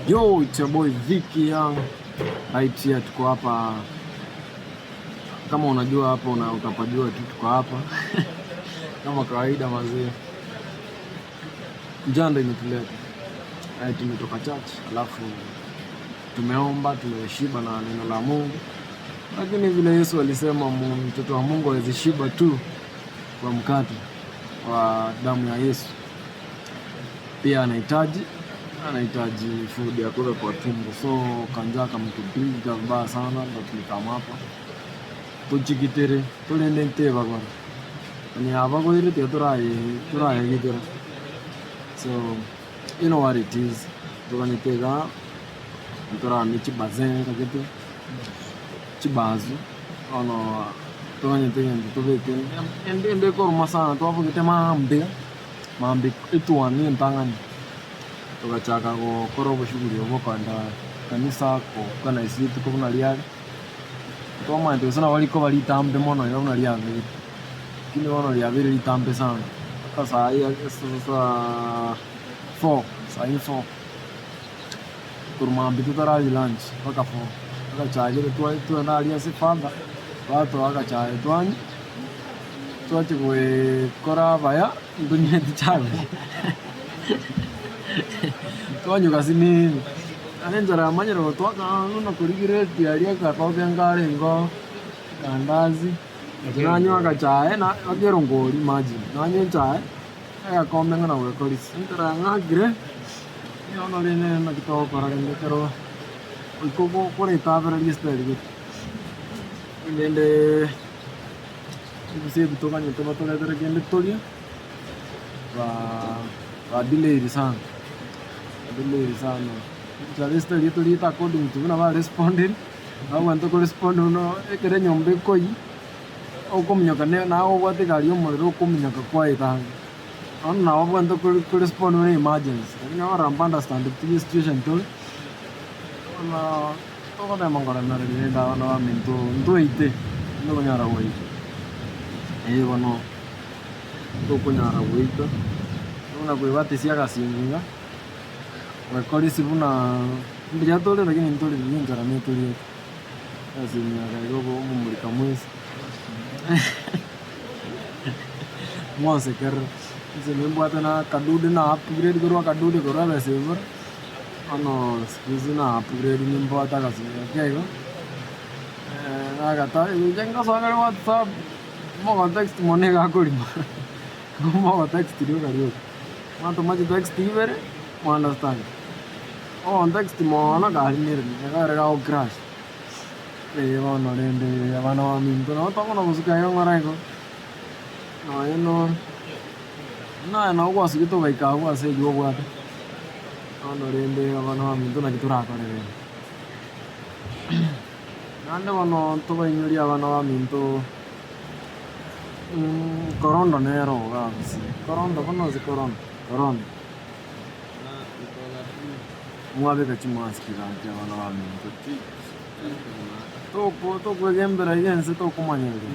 Yo, it's your boy Vicky Young right here, tuko hapa kama unajua hapo una utapajua tu, tuko hapa kama kawaida mazee, njaa imetuleta eh, tumetoka church alafu tumeomba, tumeshiba na neno la Mungu, lakini vile Yesu alisema mtoto wa Mungu hawezi shiba tu kwa mkate wa damu ya Yesu, pia anahitaji anahitaji food ya kula kwa tumbo. So kanjaa kamtupiga vibaya sana, ndo tulikama hapa tuchikitere torende ntebagora onye yabagoire tiga torayegitera so you know what it is toganyete iga ntorame chibazenga gete chibazu bono toganyete egento tobeke ende ende ekoruma sana twabogete maambia maambia etwani entang'ani togachaka gokora oboshughuli obo kogenda kanisa gokwana ase rituko buna riare. Twamanyete gose nabo rikoba ritambe mono iga buna riabeire, lakini bono riabeire ritambe sana, mpaka saa hii sasa four, saa hii four, korwa mambia totararia lunch mpaka four, agachagire twagenda aria ase father, batoa agachae twanywa, twachia goekora abaya ntonyeti chai twanywa gasinini. Naende enchera yamanyire gotwaka buna korigereretie aria agakobe nkarengeo akandazi, inche nanywa agachae na ekerongori imagine, nanywa echae, agakombe ng'a nagoekorisia. Enchera yang'akire, bono rende naki togokora rende ekero goika okoretabereria esitari gete. Rende ebise ebi toganyete batoretere kende torie. Badelayed sana, badelayed sana. Inche story toriete according to buna barespondire, nabwo korespond buna ekero enyomba ekoyia, okominyoka naye obwate egari ya omorero okominyoka kwaetanga. Bono nabo obwenerete korespond buna emergency, lakini okonyora mbaunderstandeti esituation tore, bono togotema nkoremereria rende abana baminto ntweite, ntokonyara goika, eh bono. Tokonyara goika, buna koebatisia agasingo iga, goekorisia buna mbuya tore lakini ntori buya enchara netoriete, agasingo aka iga omomurika mwensi mwansekerere, inche nimbwate na akadude na upgrade korwa akadude korwa ebesa ebore, bono siku hizi na upgrade nimbwate agasingo ake igo, nagata inche ngosoa kare whatsapp. Mogotext mono iga akorima, mogotext rioka rioka, mwatoma chitext ibere mwa understand, ogontext mono karimire iga ere gago crash, eh bono rende abana baminto nabo tokona gosuka iga ng'ora igo, nonye no naye nabo gwasugete ogaika abwo ase eywo obwate, bono rende abana baminto naki torakore rende. Naende bono tobainyorie abana baminto, korondo nero iga gose, korondo bono ase korondo, korondo. Mwabeka chimask gaki abana baminto ti, toko tokwegembera iga ense tokomanyereria,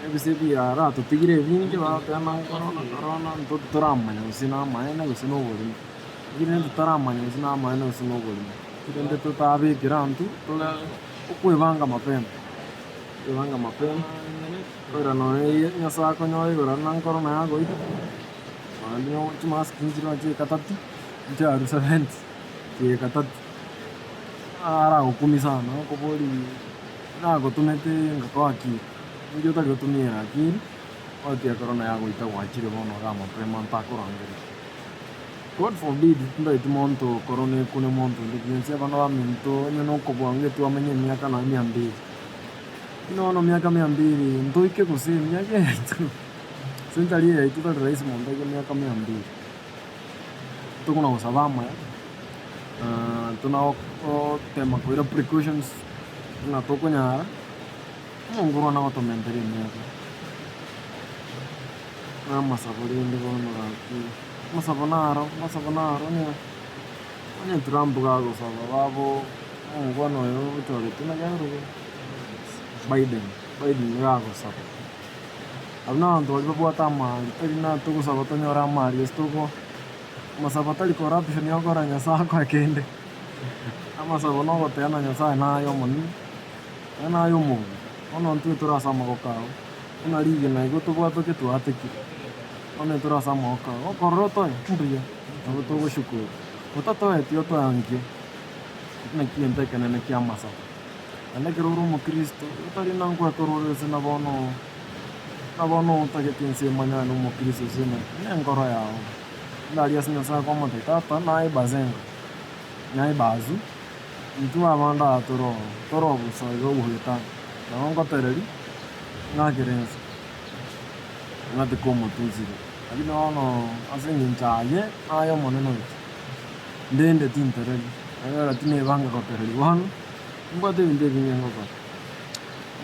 ebise biaratotigire ebinge bagoteba ng'a korona korona nto toramanya gose namaene gose na oborimo, lakini rende totaramanya gose namaene gose na oborimo. Rende totabekera intwe tore okwebanga mapema, okwebanga mapema, ekero nonye Nyasae akonyora igoro aria na nkorona yagoita, naende nonye chimask nchire chiekatatu, nchiarwa 70, chiekatatu, aragokumia sana okoboria nagotomete ngakoa akili, inki otari gotumia akili, otiga korona yagoita gwachire bono iga mapema ntakorangeria. God forbid tintageti monto korwa nekune monto onde bwensi abana baminto onye nokobua ng'a twamenye emiaka nonya mia mbili. Lakini bono miaka mia mbili ntoike gose emiaka eye yaito century eye yaito tari rahisi monto aike miaka mia mbili. Tokona gosaba amaya. Tuna gotema koira precautions buna tokonyara, omonguru one agotomentera emiaka, na amasabo rende bono gaki, amasabo naro, amasabo naro onye onye Trump gagosaba babo omongwana oyo ochoretwe naki akorokwa Biden, Biden gagosaba, abwo na abanto baria babwate amari tari na togosaba tonyore amari gose togo. Amasabo tari corruption yokora Nyasae akoe kende, amasabo nogoteba na Nyasae naye omonene, naye naye omonge, bono intwe tore ase amaboko ao, buna rigena igo tobwatoke twatekire, bono intwe tore ase amaboko ao, okorora otoe mbuya, nabo togoshukuru, otatoeti otoe ankio, naki egento ekenene kia amasabo. Naende ekero ore omokristo, otari na ngoekorwa ore gose na bono na bono otagete ense emanye aye nomokristo gose naki, nenkoro yao. Ndaria ase Nyasae kwamotebia, Tata, naye bazenga, naye bazu, intwe abande aa tore oo, tore obosa iga ogoetana, nabo ngotereria, ng'akere ense, ng'ateke omotunsire. Lakini bono ase eng'encho aye, naye Omonene oito, ndende tintereria, ekiagera tinebanga gotereria bono, nimbwate ebinto ebinge ngokora.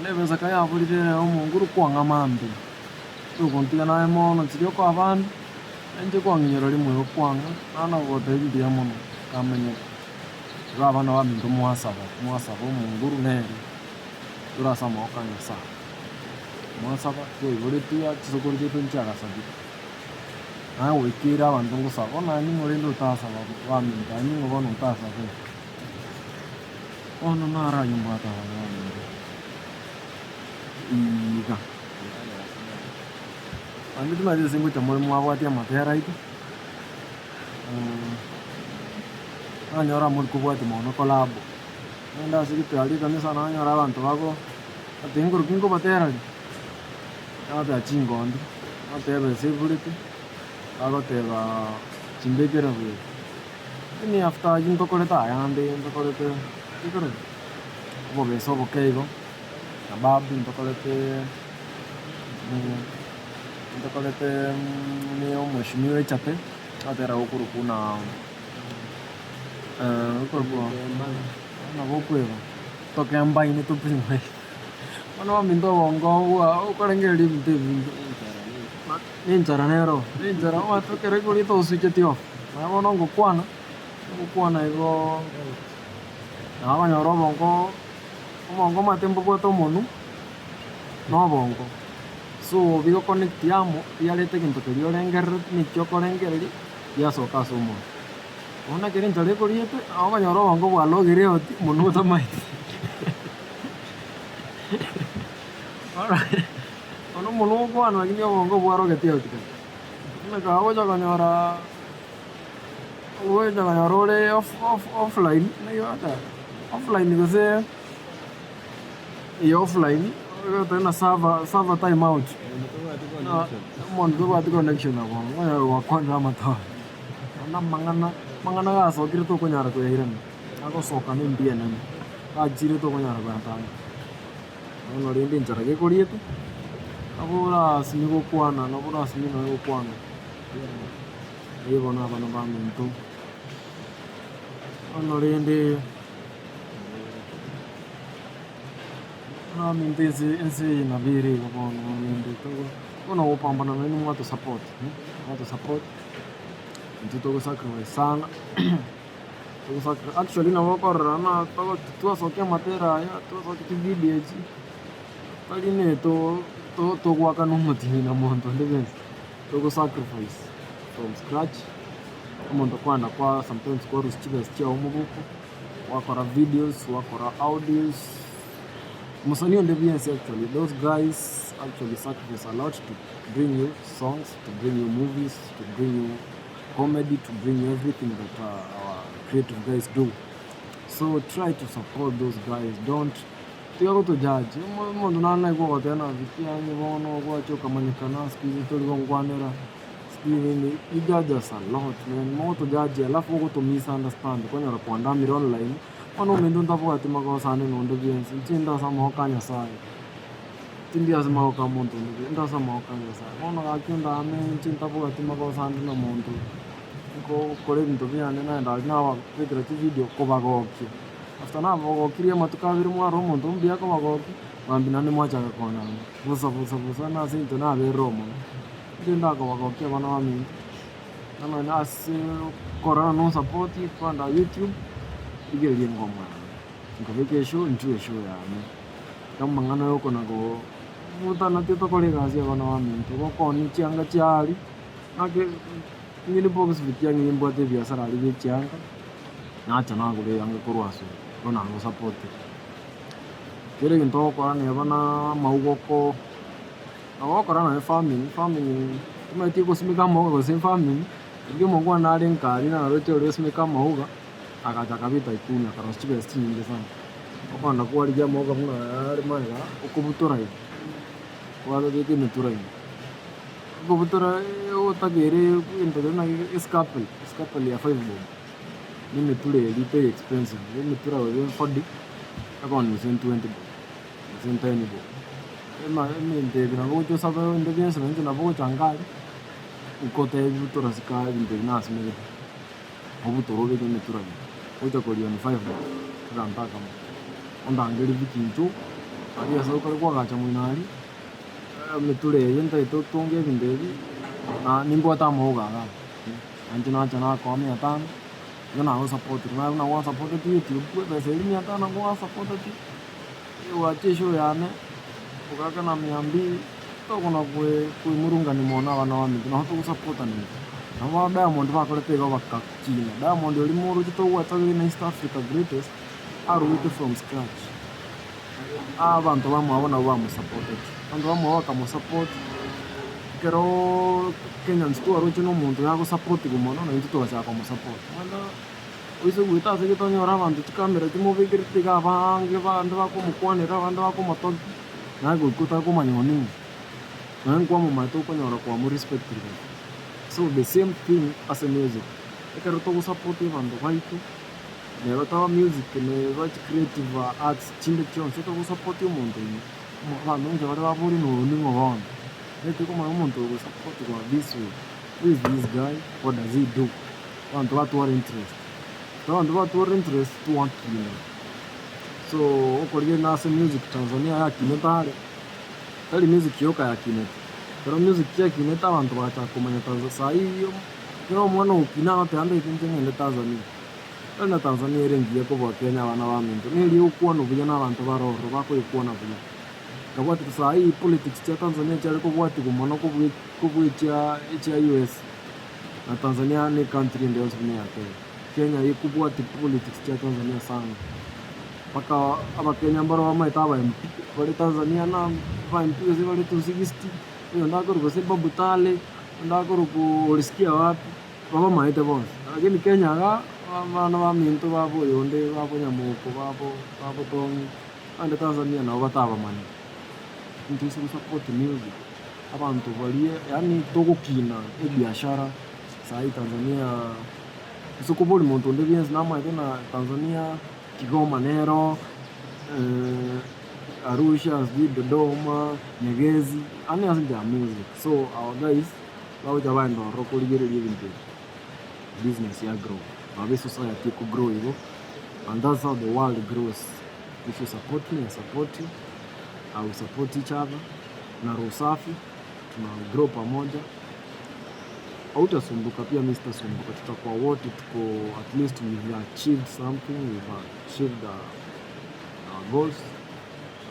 Naende ebesa yaborire ere omonguru kwang'a mambia, togontiga naye mono chiria okoa abande. Nainche kwang'inyora rimo igo kwang'a, nana gotebia mbuya mono, nkamanyera. Igo abana baminto mwasaba, mwasaba omonguru nere tore ase amaboko a Nyasaye. Mwasaba, twaiboretwe aa chisokoro chiaito nchiagasabire. Naye goikera abanto ngosaba, bono aye ning'o rende otasaba baminto aye ning'o bono otasabe? Bono naro ayio mbwate abana baminto iga. Naende timanyeti ase ngocha more mwabwatia amatera aito, nanyora more kobwatia mono collabo, naende ase gete aria ekanisa nanyora abanto bago bateba nkorokia nkobateraria, nabatebia chingondi, nabatebia ebesa eburete, bagoteba chimbekere buya. Lakini after aywo ntokorete ayande ntokorete ntokorete obobesa oboke igo. Sababu ntokorete ntokorete ne omweshimiwa echate, ogotera gokorokwa buna gokorokwa nabo okweba, tokembaine topimwe. Bono ominto obongo obwo okorengereria ebinto ebinge, na enchara nero, na enchara omanyete ekero ekoriete oswicheti off, nonye bono ngokwana, ngokwana igoo nabo okonyora obongo. Obongo omanyete mbobwate omonwe na obongo, so bigo connect amo biarete egento keria orengerereti na ekio okorengereria biasoka ase omonwe. Bono ekero enchara ekoriete nabo okonyora obongo bwalogire out monwe otamaeti. Bono bono omonwe ogokwana lakini obongo bwarogete out kare. Buna ekero ogocha konyora Ogocha konyora ore off off offline naki ogoteba, offline gose eye offline ogoteba buna server server time out, omonto tobwati connection nabo okonyora gwakwanire amatobe. Naende amang'ana amang'ana gasokire tokonyara koyairana, agosoka na embia enene, gachire tokonyara koyatanga. Bono rende enchara gekoriete, nabo orasinye gokwana nabo orasinye nonya gokwana. Aye bono abana baminto, bono rende abana baminto ense ense eye nabo ere igo bono rende togo bono gopambana naende mwato support mwato support, intwe togo sacrifice sana, togo sacrifice actually nabo okorora buna togo twasokia amatera aya, twasokia chivideo echi, tari ne to to togoakana omotienyi na monto onde bwensi. Togo sacrifice from scratch, omonto kwanda kwa sometimes kwarusia chibesa chiago omobuko, gwakora videos, gwakora audios, mosanii onde bwensi actually those guys actually sacrifice a lot to bring you songs, to bring you movies, to bring you comedy, to bring you everything that our creative guys do. So try to support those guys, don't Tiga gotojudge, omonto nare naigwe ogoteba ng'a vipi yaani bono gwacha okamanyekana siku hizi tori gongwanera, sijui nini, you judge us a lot man, mogotojudge alafu ogoto misunderstand kwanyora kwandamire online, bono ominto ntabwati magoso ande nonde bwensi, inche inde ase amaboko a Nyasaye, tindi ase amaboko a monto onde bwensi, inde ase amaboko a Nyasaye. Bono gaki ondame inche ntabwati magoso ande na monto. Nkokora ebinto biane naenda aria nababekera chividio kobagokia. After nabagokirie amatuko abere mwarora omonto mbuya akobagokia, mambia naende mwachaka konama, bosa bosa bosa nase intwe naberire omonto. Inche ndakobagokia abana baminto, bono ase okorora nonsapoti kogenda youtube, rigereria engoma yane, nkobeka eshow intwe eshow yane. Amang'ana ya okona kobutaneti tokore egasi abana baminto, gokoonia chianga chia aria, gaki ng'ina box bitiang'i nimbwate ebiasara aria bie chianga, nacha nagora eyanga korwa ase ore, bono nagosapotire. Kera egento ogokora neba na amauga oko nabo ogokora nonye farming, farming omanyete ogosimeka amauga gose farming, riria omokwana are nka aria naroche oria osimeka amauga. Agacha akaba etaikuni, akarosia chibesa chinyinge sana. Okogenda kwarigia amauga buna aya are magega, okobutora iga, kwababeka emetura ime. Okobutora otakeire egento keria buna escalpel, escalpel ya five bob, na emetura eria teri expensive, emetura oyo efodi, ekogenda gose 20 bob, gose 10 bob. Ema ebinto ebi nabo ogocha osabe onde bwensi nainche nabo ogocha nka aria, nkotebi butora sika ebinto ebi nasimegete. Obutoro obeke emetura ime, oche koria on five bob, egento akamo. Ondangerie biki inchuo, aria ase okore koagacha moino aria, emetura eye ntagete otonge ebinto ebi, na nimbwate amauga igaa, na inche nacha nakoa mia tano, igo nagosapotire, naye buna gwasapoteti youtube, ebesa eria mia tano gwasapoteti, Egwacha eshow yane, ogakana mia mbili, tokona koimurungania mono abana baminto, nabo togosapotana intwe. Nabo ba Diamond bakorete igo bagakina, Diamond oria moroche togwetagera na East Africa greatest, arwete from scratch. Abanto bamwabo nabwo bamosapoteti, abanto bamwabo bakamosapoti, ekeroooo Kenya intwe twaroche na omonto oyo agosapotigwa mono, naintwe togachaka komosapota. Bono. Oise goeta ase gete onyore abanto chikamera chimobekerete iga abange bande bakomokwanera abande bakomotogia, naye goika otakomanya oyo ning'o. Nonya nkwamomanyete okonyora kwamorespectire mono. So the same thing ase music, ekero togosupport abanto baito, neba taba music neba chicreative arts chinde chionsi ekero ogosupport omonto oyio, abanto bonsi baria baborie ng'a oyo ning'o bono, omanyete okomanya omonto oyo ogosapotigwa this way, who is this guy, what does he do? Abanto batware interest, ekero abanto batwarire interest twakina. So okorigereria ase music Tanzania yakinete are, tari music yoka yakinete, ekero music yakinete abanto bagachaka komanya Tanza saii ekero omwana ogokina agoteba ndeke inche ng'ende Tanzania, tari na Tanzania ere engiya kobua Kenya abana baminto, neri egokwanwa buya na abanto bare ororo bakoyekwana buya. Nkabwati saii politics chia Tanzania chiare kobwatigwa mono kobua kobua echia echia US. Na Tanzania ne country ende yonsi buna ya Kenya. Kenya ekobwati politics chia Tanzania sana. Mpaka abakenya mbaro bamaete aba MP bare Tanzania na aba MP gose bare 260, oyonde akorokwa gose Babu Tale, oyonde akorokwa orisikia wapi, babamaete bonsi. Lakini Kenya igaa, abana baminto babo oyonde babo Nyamoko babo babo Tong'i, abande Tanzania nabo batabamanya. Intwe ase gosupport music. Abanto baria yaani togokina ebiashara saii Tanzania ase okobori monto onde bwensi namaete ng'a Tanzania Kigoma nero Arusha sijui Dodoma, Nyegezi, yaani ase enchera ya music. So our guys bagocha baenda ororo korigereria ebinto ebi, business ya grow, nabo esociety ekogrow igo, and that's how the world grows. If you support me, I support you, we support each other. Na roho safi, tuna grow pamoja. Hautasumbuka pia mimi sitasumbuka, tutakuwa wote tuko at least we've achieved something, we've achieved our, our goals.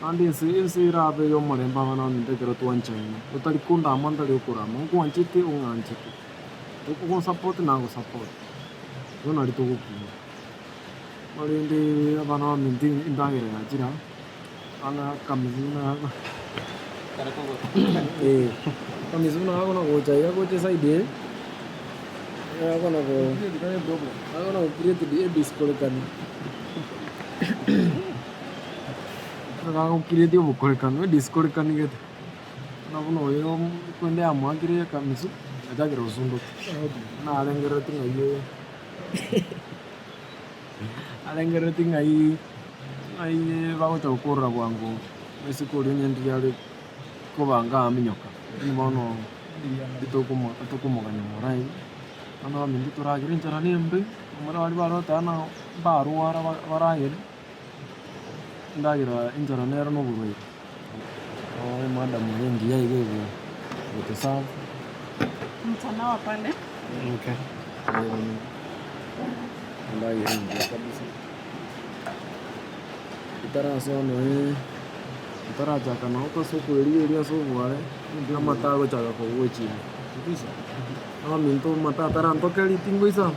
And ense ense erabe y'omorembe abana baminto ekero twanchaine, otari kondama ntari okorama, nkwanchete ong'anchete, ogonsupport nagosupport, igo nari togokina. Korende abana baminto endagera yachire aa. Akamisi buna gakona gocha iga gocha eside eye, gakona go gakona go create ediskorekano gago create obokorekano ediskorekani gete. Buna buna oyo korende yamoakire akamisu, achakire gosundoka, narengerereti ng'ai Arengereretie ng'ai ng'ai bagocha gokorora bwango isiko oria onye ndiare kobanga aminyoka, lakini bono ritokomo tokomogania morai. Bono abaminto toragere enchara na embe, omoro baria baroteba ng'a mbarwara baragere, endagera enchara nero na oborwaire. Emadam eye engiya iga egotoserve. Mtanawa pale. Okay. Endagera engiya kabisa. Etarasoa noe, etarachaka noo ase okoerigeria ase obware, amata agochaka kogwa echini. Abaminto amata atarantokeria tingoisana.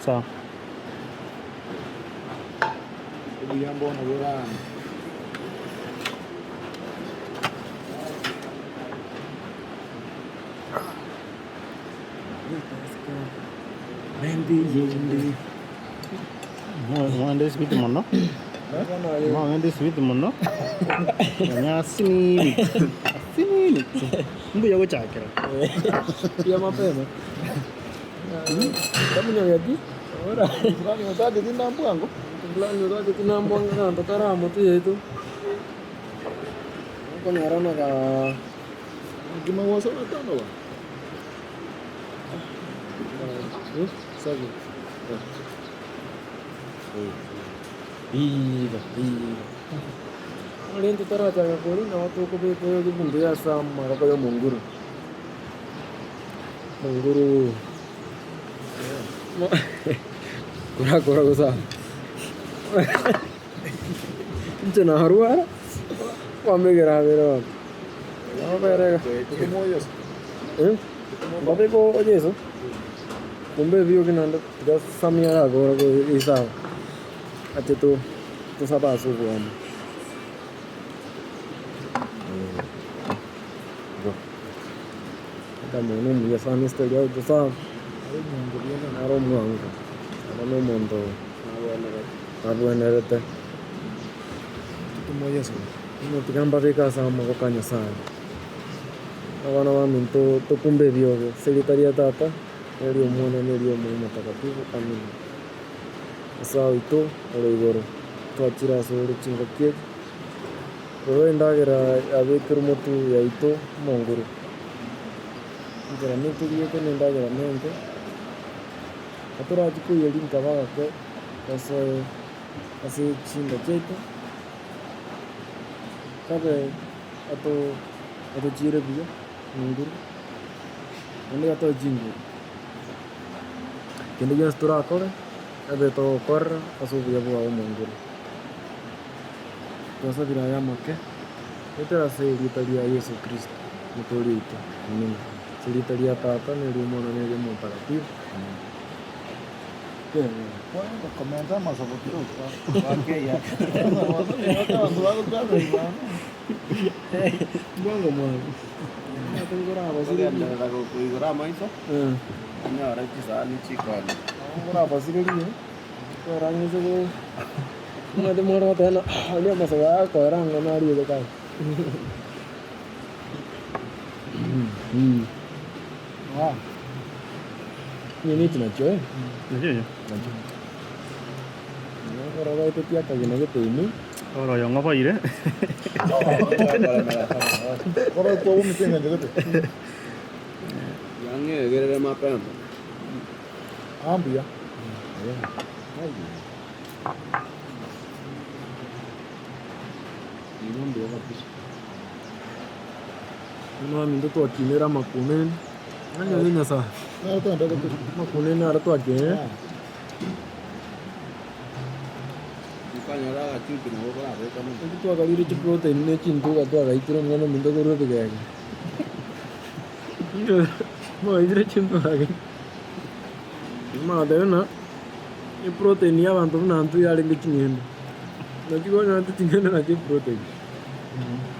Sawa. Obuya mbono borane. Mwende eswiti mono, mwende eswiti mono, nonya asinini, asinini, mbuya gochakera. Ya mapema. Tamunyegeti. Ora. Fulani otagete nambwango. Fulani otagete nambwango gento karamotu yaito. Okonyora na ga Kima gwasoma tano ba. Seven. Iga, iga. Rende totarachaka koria nabo tokobeka ebinto ase amaboko ya omonguru. Omonguru korakora gosaba. Inche narwara, kwambekera abere bono. Mbabeke o Yeso, kumbe ebiogi naende tiga Sammy arakore risabu, ache to tosabe ase oboamo. Igo, omonto omuya sana estori agotosabe, nare omwango, ere na omonto abwenerete. Tiga mbabeke ase amaboko a Nyasaye. Abana baminto tokumbe ebioge ase erieta ria Tata, na eri'Omwana, na eri'Omoyo Omotakatifu. Amina. Nyasae oito ore igoro, twachire ase ore chingaki echi, rora endagera yabekirwe motwe yaito omonguru, enchera netoriete na endagera nenke, gatorachi koiyeria nkaba gake tosoe ase chinda chiaito, kabe ato atochiire buya nguru, naende gatoe chinguru. Kende gionsi torakore, ebe togokorera ase obuya bwao omonguru. Twasabire aya amake, goetera ase erieta ria Yeso Kristo, Omotoori oito. Amina. Ase erieta ria Tata, na eria Omwana, na eria Omotakatifu. Amina. Mbwango mwango. Koigora amaiso onyore chisani chikoni. Orabasirerie, orang'ise go omanyete more goteba ng'a aria amasabo aya akoera ang'e nariete kare. Onye echi nachio eh, Nachio echi? nachio. Ekero baetetie akagena gete ime. Oro oyo ng'oboire. Yang'egerere mapema. Igo mbuya kabisa. Bono baminto twakinire amakunene, nanyore Nyasaye, amakunene aro twakinire. Kwanyora agachuchu nabo korabeka mono. Intwe twakarire chiprotein ne chintuga twagaitire omwana ominto korwa ebigega. Mwagaitire chintuga Omwana ng'a eprotein ya abanto buna intwe yarenge ching'ende. Naki kwanyorete ching'ende nachio eprotein.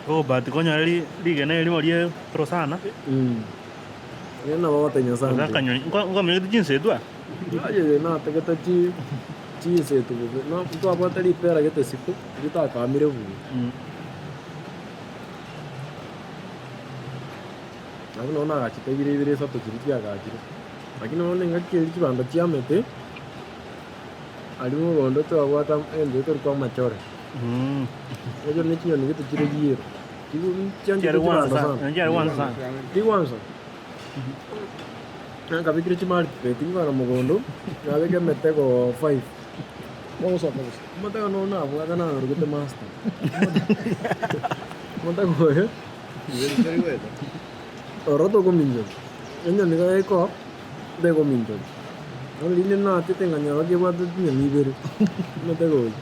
Oh but konyora rigena erimo rie Rosana. Erio nabo bagotebia Nyasae Gose mbuya. akanyoni, nkomanyete chinsetwa? Aye natagete chi chinsetu bobe, no ntwabwate ripera gete isiko ritakamire buya. Nabo nonya nagachete ibere ibere isato chiria chiagachire, lakini bono engaki eria chibando chiamete, aria mogondo twabwate egento gekorokwa amachore. Echio ne chinyoni gete chire yellow. Chiare gwansa sana, chiare gwansa sana. Tigwansa. Nakabekire chimaltplate nkogenda mogondo, nabeka emetego five. Mogosoka gose? Omotego noyo nabwate nayorogete master. Omotego oyo, oro tokominchoka, enyoni iga gekoa, tekominchoka. Bono rinde nachete nkanyora kebwate chinyoni ibere, omotego oyio.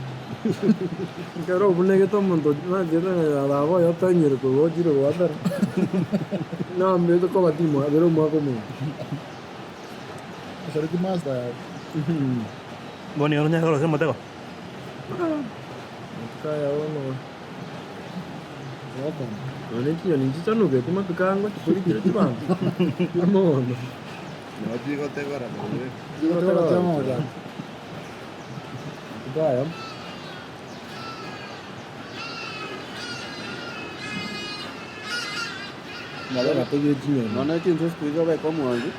Ekero obunegete omonto nachete nkanyora baba oyo otonyire korwa ochire goatera, nambete koba timwabera omwaka omogima. Osareti master yaye. Bono igo nonyare korosia omotego? Amatuko aya bono nonya chinyoni nchichanugeti matuko aya ngochia korikera chibanto chire mogondo. Nabo chigotegora korwa. Chigotegora chiamogochaka. Amatuko aya. Nagategire chinyoni. Nonya chinsu siku hizi obeke omwanchi,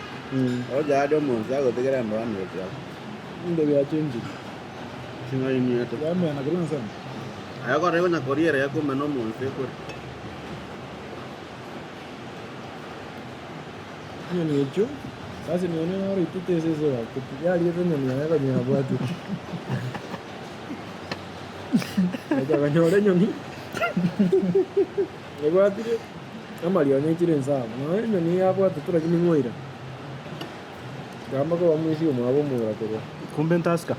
oche aria omwanchi agotigera endoana gochia abwo. Ebinto biachenchire. Ching'ainiete. Yamena korwa ensemo. Aye kore konya koriera yakomena omonto ekore. Chinyoni echio, sasa enyoni naro oitete ase ase egakwa yariete enyoni yaye konya yabwatire. Gocha konyora enyoni ebwatire amarionya aichire inse amo, nonya enyoni yabwatete lakini ng'oira. Gamba koba moisia omwabo omura korwa. Kumbe ntasika.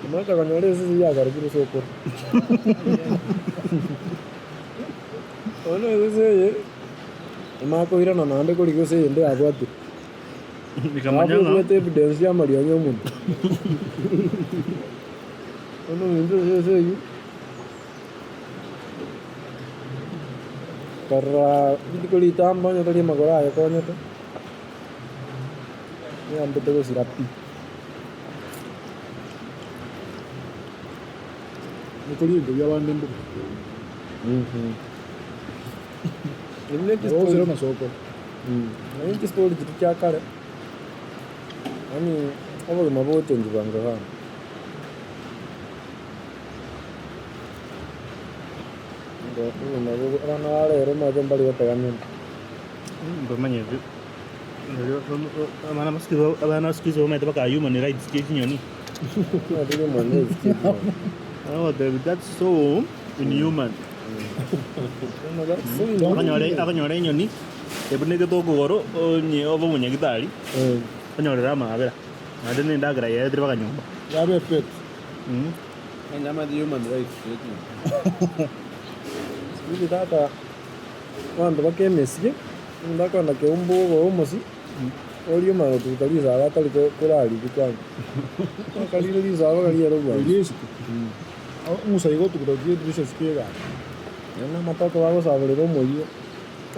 Omaete konyora esese yagarokire sokoro. Bono esese eye, emakoirana naende korigia gose eyende yabwatire. Ikamanya Alafu ng'a ebwate evidence ya amarionya omonto. Bono ominto esese eywo, karora rituko ritambe onye tari amagoro aye akonyete. Niambete gosira pi. Nokori ebinto bia abande mbobe. Ebi ne Nabo chistori gosira amasokoro. Nonye chistori chiria chia kare, yaani obogima bogochengi bwango sana. Obogima abana ba rero omanyete mbari gotegamena. Mbamanyete. Abana ba siku abana ba siku hizi bamaete baka human rights chie chinyoni. Human rights chie chinyoni. Agotebi that's so inhuman. That's so inhuman. Akonyora akonyora enyoni ebunekete okogoro onye obe omonyagitari onyorere amaabera naende na endagera yaetire mpaka nyomba. Yabe epet. Enyama human rights chie chinyoni. Siku hizi tata abanto bakemesie. Omonto akogenda keumbu ogoe omosie, orie omanye gotuguta risaga atari korarigia kwanza. Akarire risaga riria obwansu. Erio isiko. Omosae igo otuguta gochia edirisha isiko y'egari. Naende amatoke bagosaborera omoyio,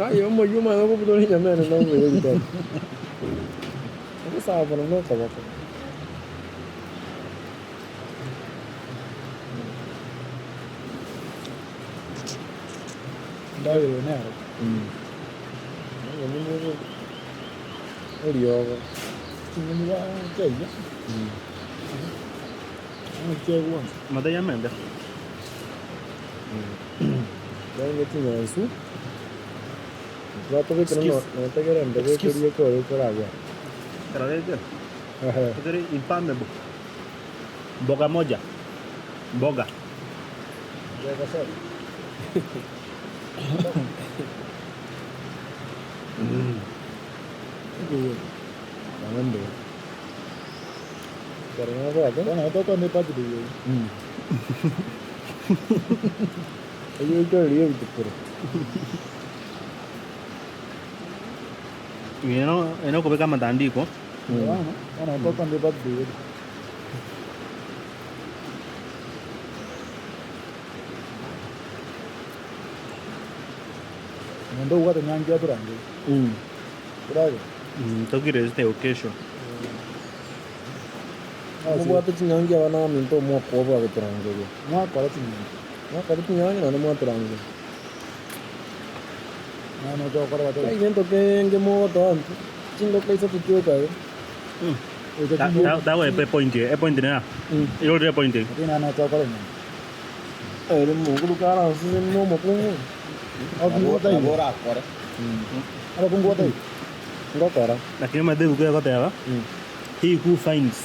aye omoyio omanye kobutora enyama ere na omoyio ritoke. Ogosabora na okoboko. Endagera eye nero. Eriogo. Ching'eni chiaiga. Chiaigwansa. Amate y'amende. Chiarenge chinyansu, twatobekire Excuse. notegere embego Excuse. ekeria ekore ekoragwa. Ekero geke, ekere infallible. Mboga moja. Mboga. Mboga sana. Bono mbuya. Ekero nabwate. Bono nabo tokogenda ebirthday eye. Eyio oichorerie ebitukuro. Eye nokobeka amatandiko. Bono, bono tokondie birthday ere. Naende obwate nyangi atorangerie. Oragere. Tokire the occasion. Mobwate chinyangi abana baminto omwaka obo bagotorangeria. Mwakora chinyangi. Mwakora chinyangi naende mwatorangeria. Nano tokora batebe. Egento kenge mogotoa intwe, chingoko isato chioka iga. Goika chingoko. Tagoepa epoint eye, epoint nera. Irorire epoint eye. Lakini nano tokora enyangi. Ere omonguru karansesenie na omokungu. Abakungu bataiyo. Nabo orakore. Abakungu bataiyo. Ngokora. Lakini omanyete ebuku egoteba, he who finds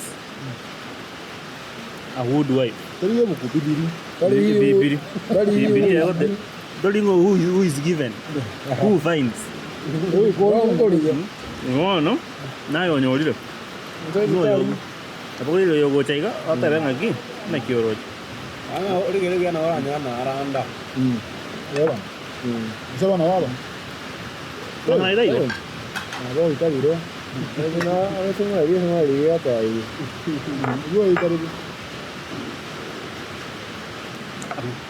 a good wife. Tari ebuku, Bibiri. Tari Bibiri. Tari Bibiri egote. Tori ng'o who, who is given, who finds. Ngokorigia. Bono, naye onyorire. Ng'o Nabo oyo ogocha iga, otebe ng'aki, naki oroche. Ang'e origereria buya nabo oranyore naaranda. Eba. Ase abana baba. Mang'ana aye taiyo. Nabo oitabire. Oyio oitabire.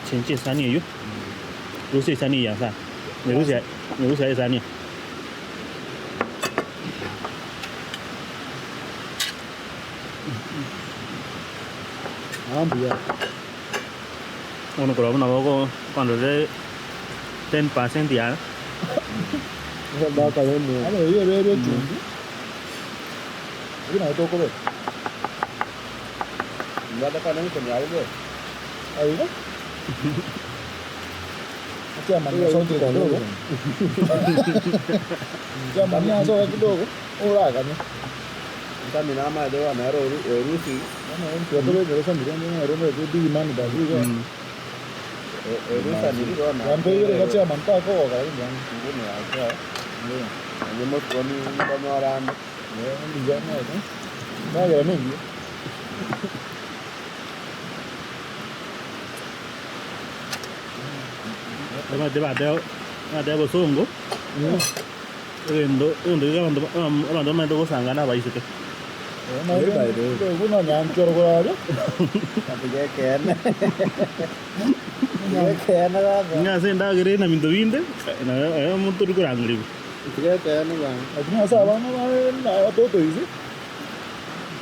Chenche esani eyio. Rusia esani eye ase aa. Nyerusia, nyerusia esani eye. Aa mbuya. Bono korwa buna bogo kondorere 10% yane. Bono eyio ebe ere echumbi, eyio nabo tokobeka. Mbwate kwane emekoni yabo bobe. Aiga. Chairman asokire kidogo. Chairman asoka kidogo, orakanye. Ntamina amache bono ere oru orusi. Bono intwe tobekere samiri onde nere omanyete big man babu iga. Orusaniri bono. Yampeire iga chairman takogoka lakini yangu. Nguni yake. Onye motwoni nkonyora ande. Mbuya nere. Ndagera nengiya. Omanyete bateba bateba bosongo, egento egento iga abanto abanto bamaete gosanga na abaiseke. Buna nyanchoro korare. Tiga ekeene. Tiga ekeene baba. Ng'a ase endagera ere na binto binde, naye omonto ori korangerigwa. Tiga ekeene baba. Lakini ase abana baye na watoto isi.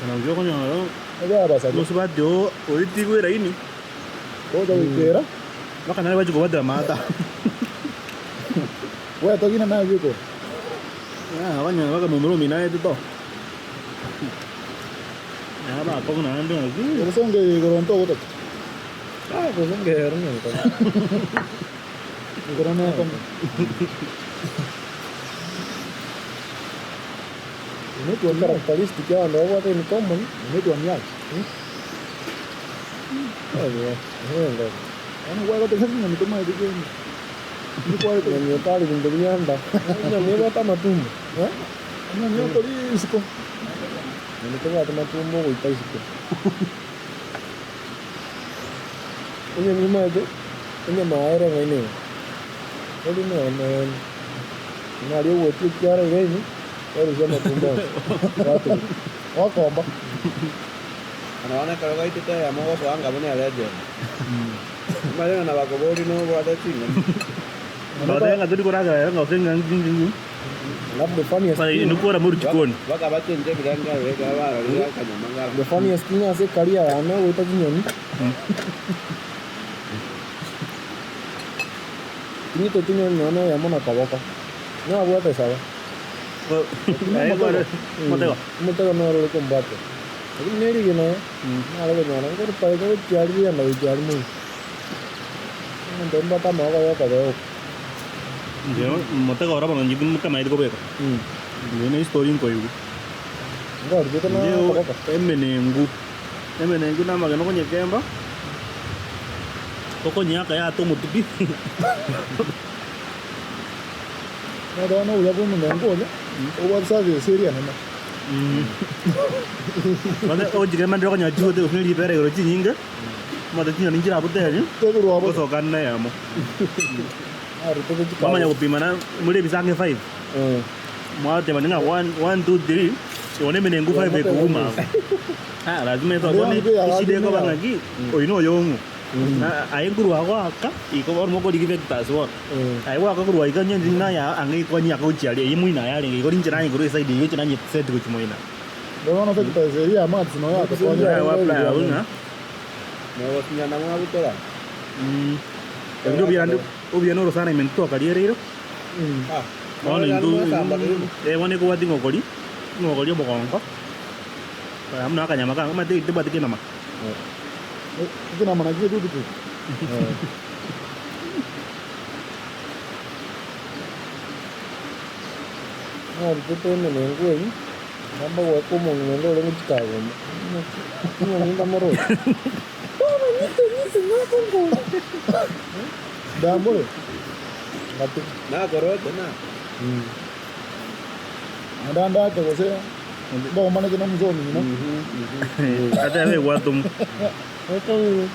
Kana oria okonyora Ebe abasaria. omosubati oo oetigwe eraini. Gocha goikera. Mpaka nare bachia kobatera amaata. Gwetogina naye bikoro. Ah, okonyora mpaka momura omino aete to. Nabo abakong'u naende ng'aki. Obosongo igoro ntogotoka. Ah, bosongo ero nyoka. Igoro nekong'u. Inaitwa Characteristic ya abanto babwate in common. Inaitwa miaki. Yaani gwagoteka chinyoni tomaete kende. Nyoni etari binto bianda. Enyoni ebwate amatumbo. Enyoni okori isiko. Nyoni tebwati matumbo ogoita isiko. Enyoni omanyete, enyama yaye ere eng'aini iga. Teri nonya naria ogotia ekiara iga ime, yarusia amatumbo onsi. Gwatuba. Gwakomba. Bono bono ekero gaitete eyemo ogosoa nka buna elegend. Omanyete ng'a nabakoboria nobwate ching'eni. Notebe ng'a tori koragera ere ng'a gose ng'a ng'u ng'u ng'u. Alafu the funniest Mpaka thing, inwe kora morwe chikoni. Mpaka bachenche ebirengererio ekero barorire akanyama ngaro. the funniest thing ase ecareer yane ogoita chinyoni, ting'iteti nyoni nonya eyemo na koboko, nabwate saba. Aye kware omotego. Omotego noro ore kombwatera. Lakini ne rigena nare konyora nkoruta iga gochia aria rigena gochia aria moino. Omonto ombwate amaboko ya okobee oko. Inche omotego oro bono inche timokamaeti kobeka. Inche ne history nkoigwa. Nkorutete na Inche okoboko. emenengu, emenengu na amagena okonyekemba, okonyeaka yata omotwe pi. Nere bono obuya bwa omonengo oria, obwate service eria enene. Kwanza ogochikemba ndire okonyora chigote gose ne ribere igoro chinyinge. Omanyete chinyoni nchirabuteri, Tegerwa abo. gosoka na eyemo. Arutete chikawa. Mwamanya gopimana muri ebisange 5. Eh. Mwatebani ng'a 1 1 2 3 igo na emenengu 5 ekoguma abwo. Ah, lazima etokone eshida ekoba ng'aki oyo na oyong'o. Aye nkorwa goaka igo bono mokorigia vectors bono. Aye goaka korwa iga onye ndiri naye ang'e ikonye aka gochia aria eye moino aye arenge igo rinche naye korwa eside eye gochia naye set gochia moino. Bono vectors eria ya maths noyo yatokonya. Naye gwa apply abwo ng'a Mogosinyana mwabutora. Ebio obuya obuya na orosana ime ntitwakariereire. Ah, Bono bono intwe mwasamba kegima. eh, bono ekobwati ng'a okori, ng'a okori omogongo, amo na akanyama kango, omanyete tebwati kenama. Ekenama nakio getutu. Narutete emenengu eyio, namba goaka omong'ina onde orenge chikagoma. Ng'a nindamoroche. Baba nyite nyite ng'aka nkore. Ndambore. Ngatiga. Nakoroche na. Naende ande ake gose mbaomanete na omusa omino. Atebe egwatomu. Goika ng'ina.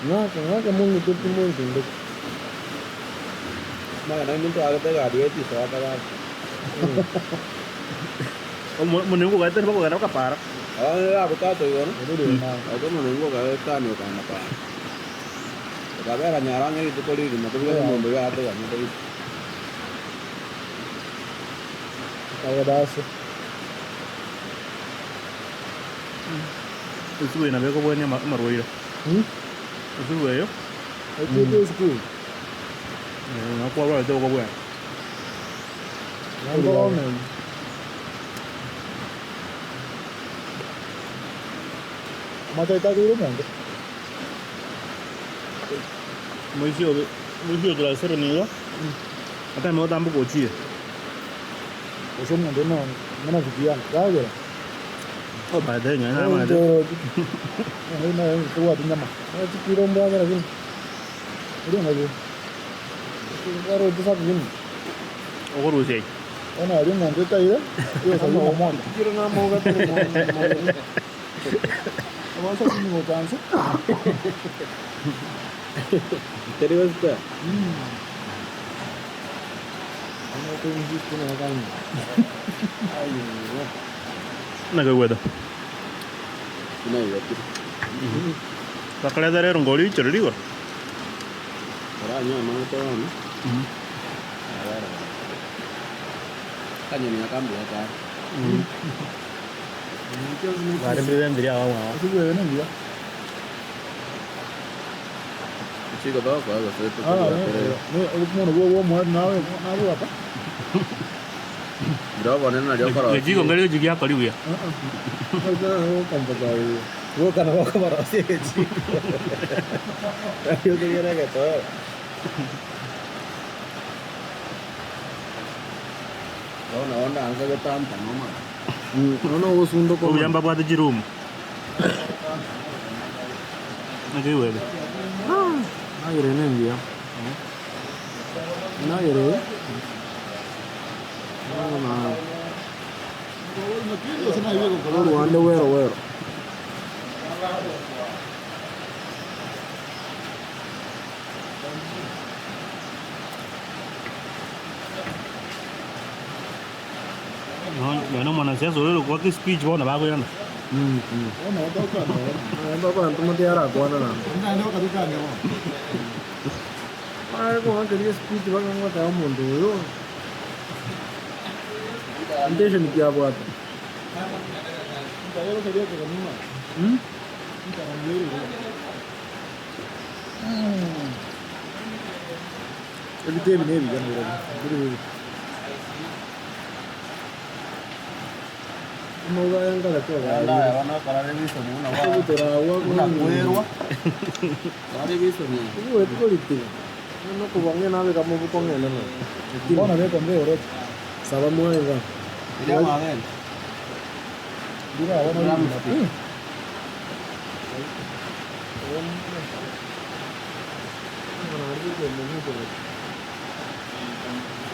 Ng'aka ng'aka mong'ite pi montindeke. Magana ominto agete egari etisoaka gaki. Omonengu ogaetania bakogenda bakapara. Abande rabutato igoro. Obeire na. Oko omonengu ogaetania okagenda para. Okabera nyaro ang'e rituko rigima tobwate omonto oyio ateganyete gose. Akagenda ase. Esukuru eye nabo ekobwania amarwaire. Esukuru eyo. Eke esukuru. Nabo kwarwarete okobwena. Ngorome. Amachaito akoira omonto. Moisia obe moisia o class seven iga, atame gotamboka ochire. Gose omonto no buna rafiki yangu, ragera. Oh by the way nonye namanyete. Omonto naye tobwati nyama. Chikiro mbwate lakini. Oria ng'aki? Baroche sabini. Okorusia aye. Bono aria omonto etaire, oyosaria omomonya. Chikiro namauga tore mono. Obosa chimi gocha nse. Teri gosita. Nakaigwete. Naigwetire. Bakareta rero ngori richoro rigoro. Oranywe amache bono. Abere. Kanyoni aka mbuya kare. Bare mbire abamwabo. Ase bwebe nengiya. Chiko togokoa gose Ah, tokobwaterera. ne omono bwo bwo omoerio nawe nabwata. Bira obonene nario okorosia. Gechiko nkeri gochia giakori buya. Boka nabo okoborosia egechiko. Nario okonyora egetoero. Bono bono ansa gotanta nomanye. Nono ogosundoka Obuya mbabwate chiroom. Naki oigwete? Nagere nengiya. Nagere. Bono orwande wero wero. Nonya na omwanasiasa oria ore goaka espeech bono bakoirana. Bono tokwana bono. Naende omonto yarakwana naende. Naende bakatukania bono. Aye kogoakeria espeech mpaka ngoteba omonto oyo intention ki abwate. Ebite ebi nebiya nabirobio biri bibe. Amauga aya nkare Naende aye bono okora revision buna bwa buna kwerwa. Kora revision eye. Obueti koritiga, nokobua ng'ina nabeka mobuko ng'ende naro. Bono beka mbe oroche. Saba mwaye iga. Eria mwagenda. Ndire abana Drumstick.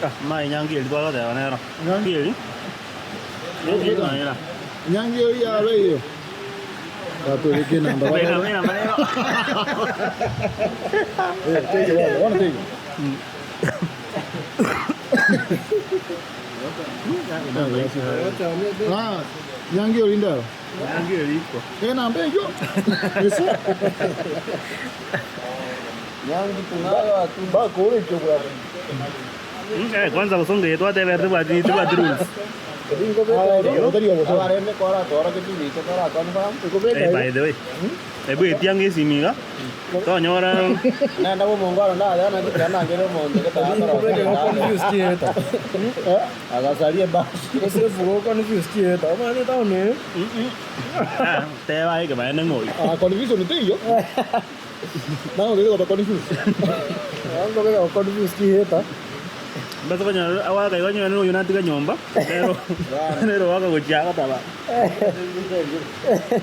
Ah, mae nyangi eri twagoteba nero. Nyangi? Eri? Eri nero. Nyangi eria yabeire. Batobeke enamba Beka barore. enamba rero. Eh, take it bono, bono take it. Ah, nyangi orinde aro. Nyangi eriko. Enamba eyio. Ese. Nyangi tunayo atu. Bakore ekio bwabo. Eh, kwanza gosonga eye twatebete tobwati tobwati rules. Abarende kora tora kibicha kora confirm. Eh, by the way. Ebu etianga esimi iga. Tonyora Nenda bo mongoro nda yana kigana ngere omonto getara. Agasarie basi. Ah, teba eke bae neng'oi. Ah, confusion teiyo. Nao ngeke goba confuse. Mbasa konya awaka igo nyono oyo natiga nyomba. Nero nero waka gochia agataba.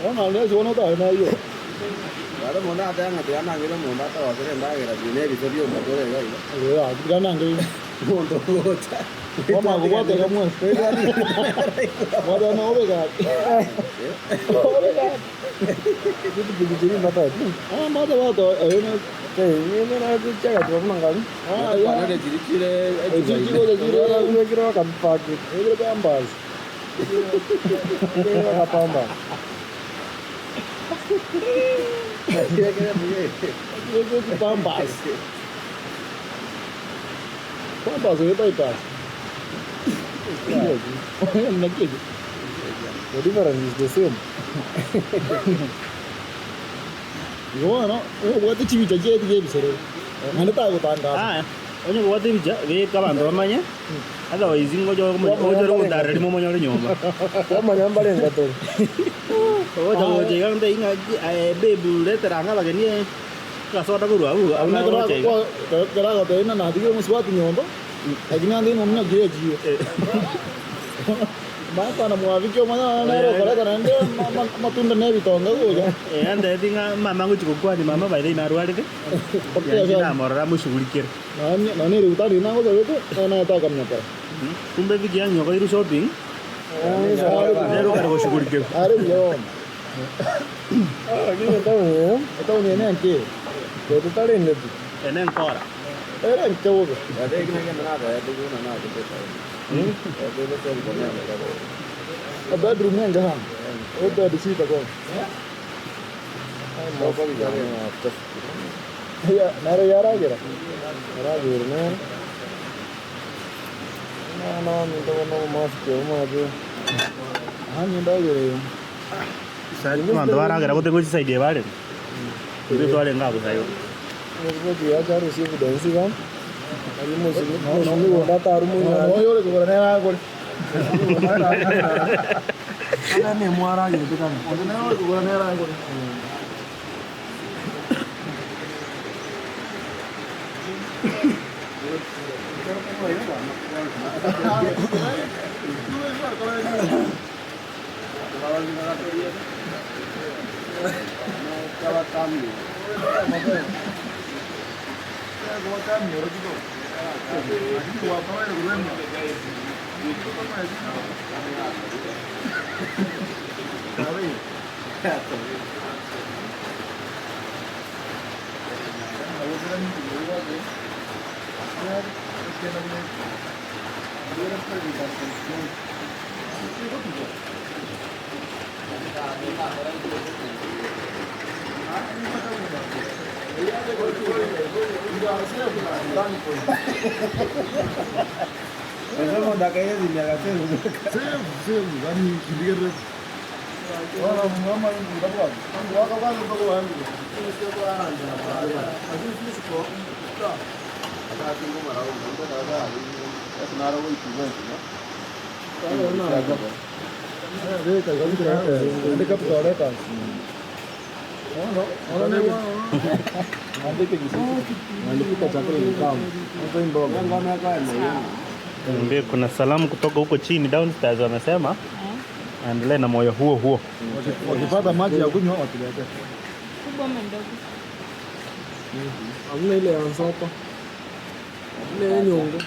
Ona lezi ona ta na iyo. Bare mondo atanga tigana ngere omonto atawakere ndagera bine ebise biomatore iga iga. Ya, tigana ngere. Omonto gocha. Wama kubwate kamwe. Wada na obega. Obega. Ah, mata mata ayona. Ah, ya. Kwanere chiri chire Echiri chire chire. Ile pambas. Ile pambas. Pambas ile bypass. Mnakije. The difference is the same. Igo no, obwate chibicha chieti kiebisere. Naende tagotangaza. Ah, onye kobwate ebicha beka abanto bamanye. Otherwise ngocha ngocha ogotarera rimo omonyore nyomba. Wamanya mbarenga tore. Ogocha gocha iga nte ing'a eh, babe reteranga abageni eh, gasoda korwa abwo abwo gocha iga. Keragotebia natigire omosubati nyomba, lakini ande nomuna kire echiyo. Makwana mwabiki omanya nere okoreta naende amatunda na ebitonga gocha. Eh, antebeti ng'a mama ngochi gokwani mama by the way narwarete. Yanchi namorora amoshughulikere. Nonye erigutari nagosabete, nonye natakamnyakora. Kumbe wiki yanyu iru shopping nero kare goshughulikerwa. Are buya bono. Etaoni ene enke. Ene nkora. Ere enke bobe. A bedroom enke sana. O bed sita kwanza. Ya, nere yaragera. Yaragera nere. Mwana minto bono mask omaje. Hani ndagera yo. Abanto baragera gote gochisaidie bare. Intwe twarenge abwo sayo. Muziki yacharusi evidence iga. Ari muziki muziki wonda taru munya. No yore kugora nera gore. Ana ne mwaragera kana. Nera kugora nera gore. Niambie, kuna salamu kutoka huko chini downstairs wamesema aendelee na moyo huo huo. Wakipata maji ya kunywa watuletee. Kubwa ama ndogo? Hamna ile ya nsoko. Ile ya nyongo.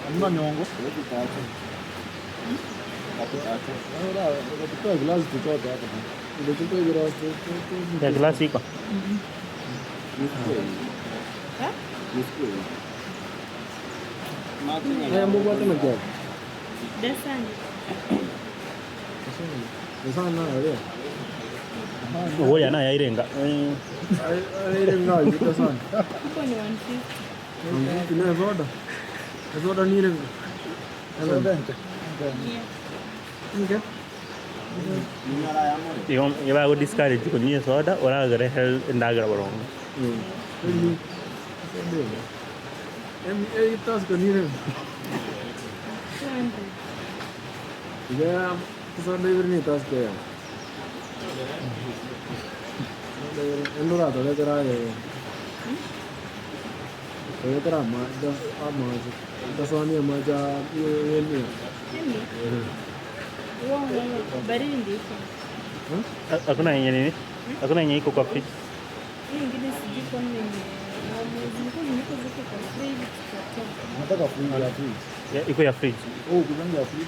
Hamna nyongo. Tutoe glasi tuchote hapa. Ya glass iko. Ogoria naye airenga. Igo nigo discourage konywa esoda oragere health endagera boronge. Hakuna yenye nini? Hakuna yenye iko kwa fridge. Nataka friji ya friji. Ya, iko ya fridge. Oh, kuna ya friji.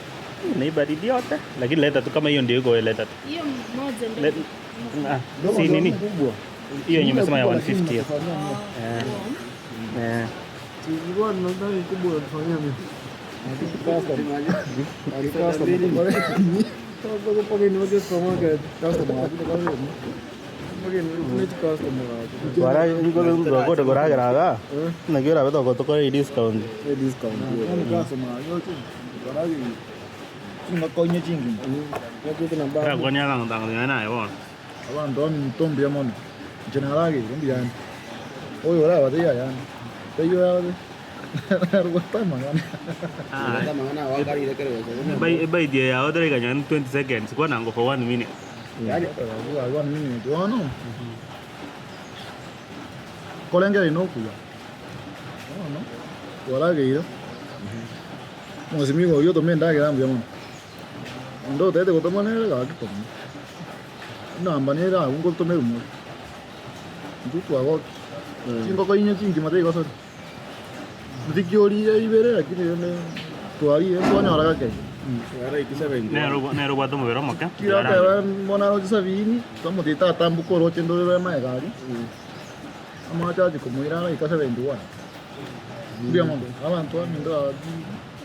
Ni baridi yote, lakini leta tu kama hiyo ndio iko wewe leta tu. Hiyo moja ndio. Ah, Ndogo si ndio nini? kubwa. Hiyo yenye umesema ya Kubwa lakini 150 hiyo. inatufanyia nini? Eh. Eh. Gorageraga naki orabe togotokora discount. Yaani customer, yote, waragi, chingakonye chingima. Rakwani agang'otang'onya naye bono. Abanto baminto mbuya mono. Inche narageire mbuya ande. Oyo orabate yaya ande. Taiyo orabate. Narwate amang'ana. Ebaidi yao tareka nonye 20 seconds kwanango for 1 minute. One minute, bono. Korengera inokuya. Bono, twarageire. Omosimigo oyio otome endagera mbuya mono. Onde otagete gotoma nere gaki toma. Enamba nere abwo ngotomera more. Intwe twagokia. Chingoko inye chingima taigosoria. Ntikiorire ibere lakini rende twarire twanyora gake igo. Nero nero obwate omobere omoke. Kira ekero bono aroche sabini, twamotebia tatamboka oroche ndore rore magega aria, amache achie komoira araika 71. Mbuya mono, abanto baminto gaki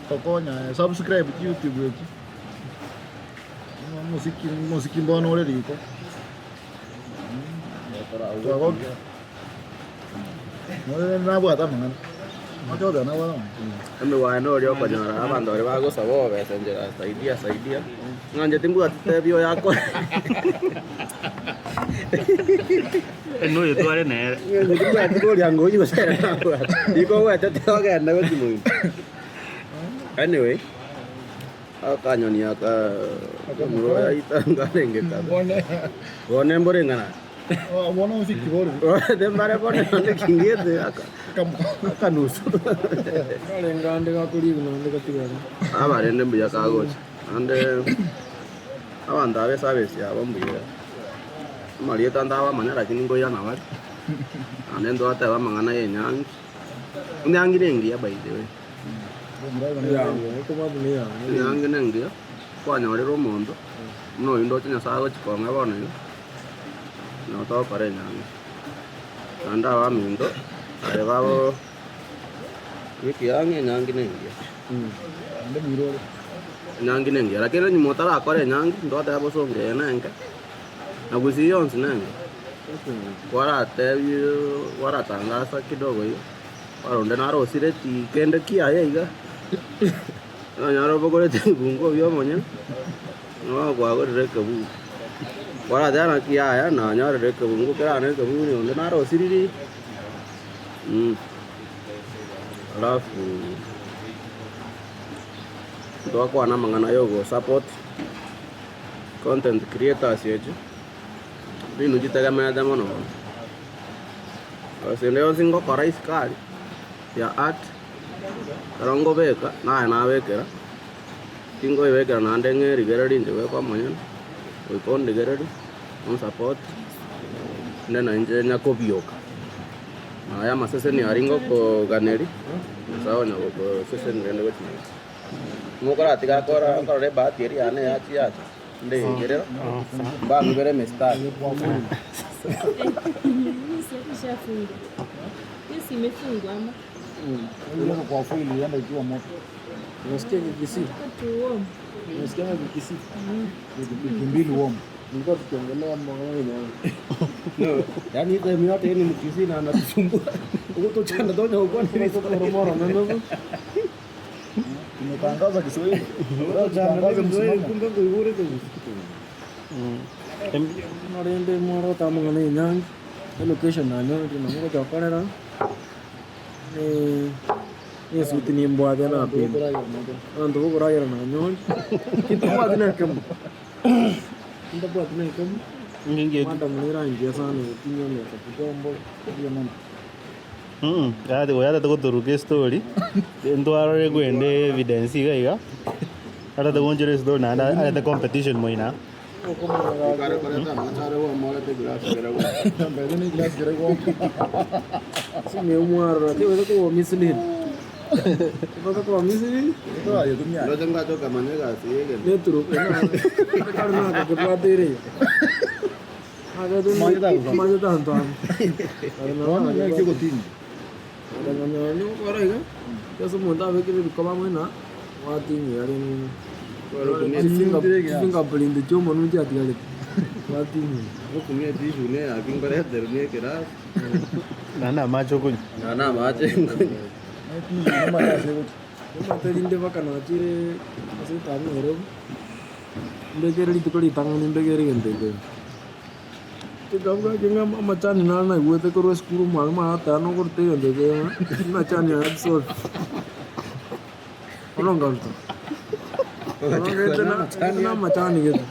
tokonya subscribe chiyoutube echi, omosiki omosiki mbono ore riko, twagokia. Nonye nabwate amang'ana, oche goteba nabwate amang'ana. Emegwano oria okonyora abanto baria bagosaba obesa enchera saidia saidia, ng'a inche timbwati tebi oyo akore. Noyo tware nere. Ng'a inche timbwati koria ngochi gose ere nabwate. Riko ogwetete ogende gochia moino. Anyway, akanyoni aka omorwa oyo aito nkarenge kabe. Bono embore ng'ana. Bono onsi kibori. Mbare bono nonye kingete akanusu. Karenge ande gakorigwa naende gatigare. Abarende mbuya kagocha. Naende abanto aba eservice yabo mbuya. Amarieta ntabamanya lakini nkoirana bare. Naende ntwateba amang'ana ya enyangi. Enyangi nengiya by the way. Enyangi nengiya, kwanyorire omonto, buna oyio ndoche Nyasaye agochia kong'a bono iga, nabo togokora enyangi. Naende abaminto, aye babo ekiang'a enyangi nengiya. Enyangi nengiya, lakini nyuma otarakora enyangi, ntwateba bosongo eye nenke, na gusii yonsi nenke, kwaratebie kwaratangasa kidogo iga. Bono onde narosire ti kende kiaye iga, nonyore obogoretie ebibunguo bia omonyene, bono kwagorire ekebungo. Kwarateba naki yaya nanyorire ekebungo kerane ekebungo onde narosiririe Alafu twakwana amang'ana ya ogosupport content creators echi, rinu chitegemeete mono mono. Ase ende yonsi ngokora isiko aria ya art, ekero nkobeka naye nabekera, tinkoebekera naende ng'a erigereria inche bweka omonyene, goika ondigererie, onsupport, inde nainche nyakobioka. Naye amaseseni aria ngokoganeria, Nyasaye onya gokoseseni rende gochia igoro. Mokoratiga akora okorora ebahati eria yane yachia yacha. Ndegerera mbabibere emistari. Unasikia Kikisii? Unasikia Kikisii? Wiki mbili warm. Nilikuwa tukiongelea mambo kama Yaani time yote yeye ni Mkisii na anatusumbua. Huko tochana tonya huko ni Moromoro neno. Tumetangaza Kiswahili. Tutangaze msimamo. kumbe kuibure tu. Norende mwaro tamang'ana enyangi elocation nanyorire nabo ngochokorera esuti nimbwate napima abanto bokoragera nanyore kintabwati na ekemo kintabwati na ekemo madam nirangia sana gotinyia makeup jombo Yate goyatete gotoruka estory ntwarore kwende evidence iga iga arate gonchora estory naende arete competition moina. Kare koreta amachare gwamorete glass kera gwa. Mbele ni glass kere kwa. Simemwarora tiweza kuwa mislead tiweza kuwa mislead Ito ayo tumia. Ndoche ngachoka mane gasi yege. neturu karunakakebwatere majetantoan Ron ni kiko tini. kora iga ase omonto abekire ebikoba mwena watinyi are fingerprint chia omonwe chiatigarete watinyi Gokumia tissue ne yaki ngoretere ne glass. Naende amache okonywa. Na na amache nkonye. Ni mara sego. Omate rinde mpaka nachire ase etaoni Nairobi mbekere rituko ritang'ani mbekere egento eke Tikabwaki ng'a amachani naro naigwete korwa esukuru omwalimu arateba nokoruta egento eke ng'a amachani aya absorb. Bono nkaruta. Bono gete na gete na amachani gete.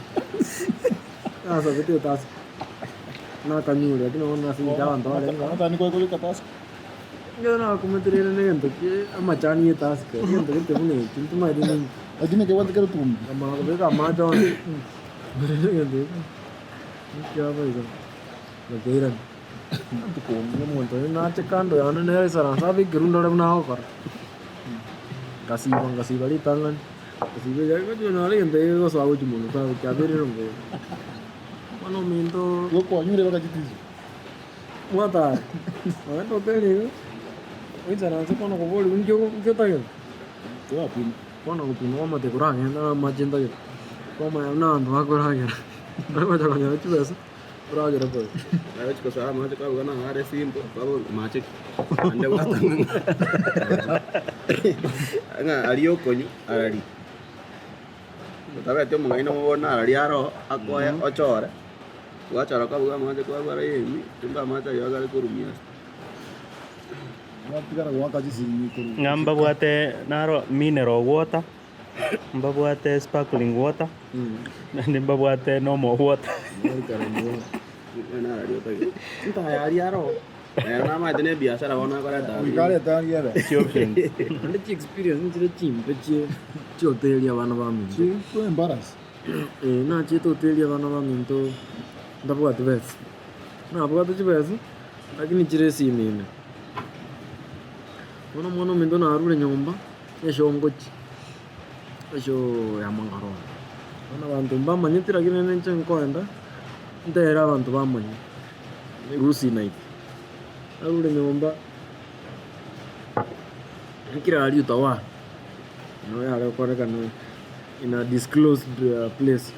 Nasabete etasi. Nakanyure lakini bono nase eng'encho abanto barenge Hata ni kwa kwa katasi. Ekero nakometerere na egento kie amachani ya etasi kere egento gete buna eki ntomaete ninki. Lakini ke watu kero tumbi. Nkamanya kobeka amache onsi egento eke ekiaba igo nkairana. Ntuko omonto oyo nache kando yane nere aisaranse abe ekerundu ore buna agokora. Nkasiba nkasiba ritang'ani, nkasiba eria ngochi konyora egento eke gegosoa gochia monwe kwabo kiabeire mbuya. Bono ominto Gokwanyure bakachitizo. mwatara, nogenda hoteli iga, oisaranse bono koboriwa nki ogo nki otagete. Twapima. Bono gopima kwamate koragenda na amache ntagete, kwamanya buna abanto bakoragera, bagocha konyora chibesa oragere bobe. Nagochi kosoa amache kwabuga na are simple kwabora mache ki? Naende gwatang'ana ng'a aria okonywa arari. Otabeti omong'aini omobone arari aro akoe ochore, gwachora kwabuga amache kwabua arari kumbe amache aywo agare korumia ase. Gwatigara goaka chisiringi korwa. Ng'a mbabwate naro mineral water, mbabwate sparkling water, naende mbabwate normal water. Ng'a arari otagete. Ntayari aro. Ere namaete na ebiashara bono akoreta abwo. Goika arete ariere. Chi options. Naende chiexperience nchire chimbe chie chihoteli abana baminto. Chi ko embarrass. Eh, nachete hoteli abana baminto ntabwati besa. Nabwate chibesa, lakini chire esimi ime. Bono omwana ominto narure nyomba, eshongochi, esho ya mang'aroo. Bono abanto mbamanyeti lakini rende inche nkoenda, ntere abanto bamanye, Gusii night. Narure nyomba, nkire aria Utawala, nabo yare gokorekana in a disclosed place.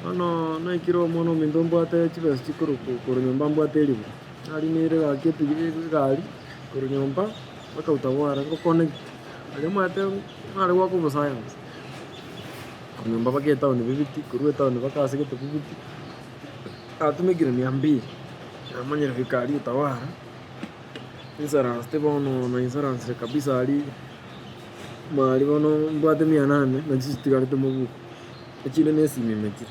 Bono naikire omwana ominto mbwate chibesa chikorwa korwa nyomba mbwate eribu, narinire gaki epikipiki egari korwa nyomba mpaka Utawala ngoconnect aria omanyete nare goaka obosayansi, korwa nyomba mpaka etown bibiti, korwa etown mpaka ase gete bibiti, natumekire mia mbili, namanyire goika aria Utawala, ninsaransete bono naisaransire kabisa aria, mari bono mbwate mia nane nachi chitigarete mobuko. Echinde na esimi emechire.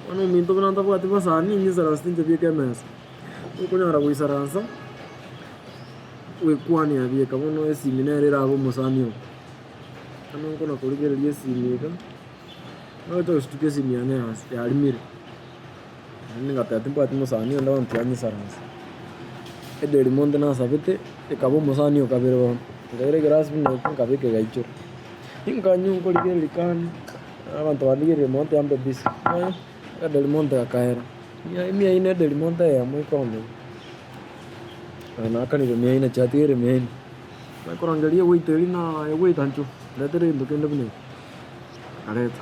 Bono ominto buna ntabwati basani nyisaranse inche bieka emesa, okonyara goisaransa, goikwania bieka bono esimi nere erabe omosani oo. Bono nkona korigereria esimi iga, nagocha gostuka esimi yane yas yarimire, naende ngateba timbwati mosani onde bono tiga nyisaranse. Ederi monto nasabete, ekaba omosani o kabere bono, nkaira egerasi buna eke nkabeka egaichora, ninkanywa nkorigereria kando. Abanto bandigereire mono tiga mbe busy. Nonya Delmonte gakaera, emia ine Delmonte eyemo ikonya. Naakanire mia ine chiatigaire mia ine. Nakorangeria ewaiter eria na ewaiter inchuo ndetere egento kende buna eke. Akareta,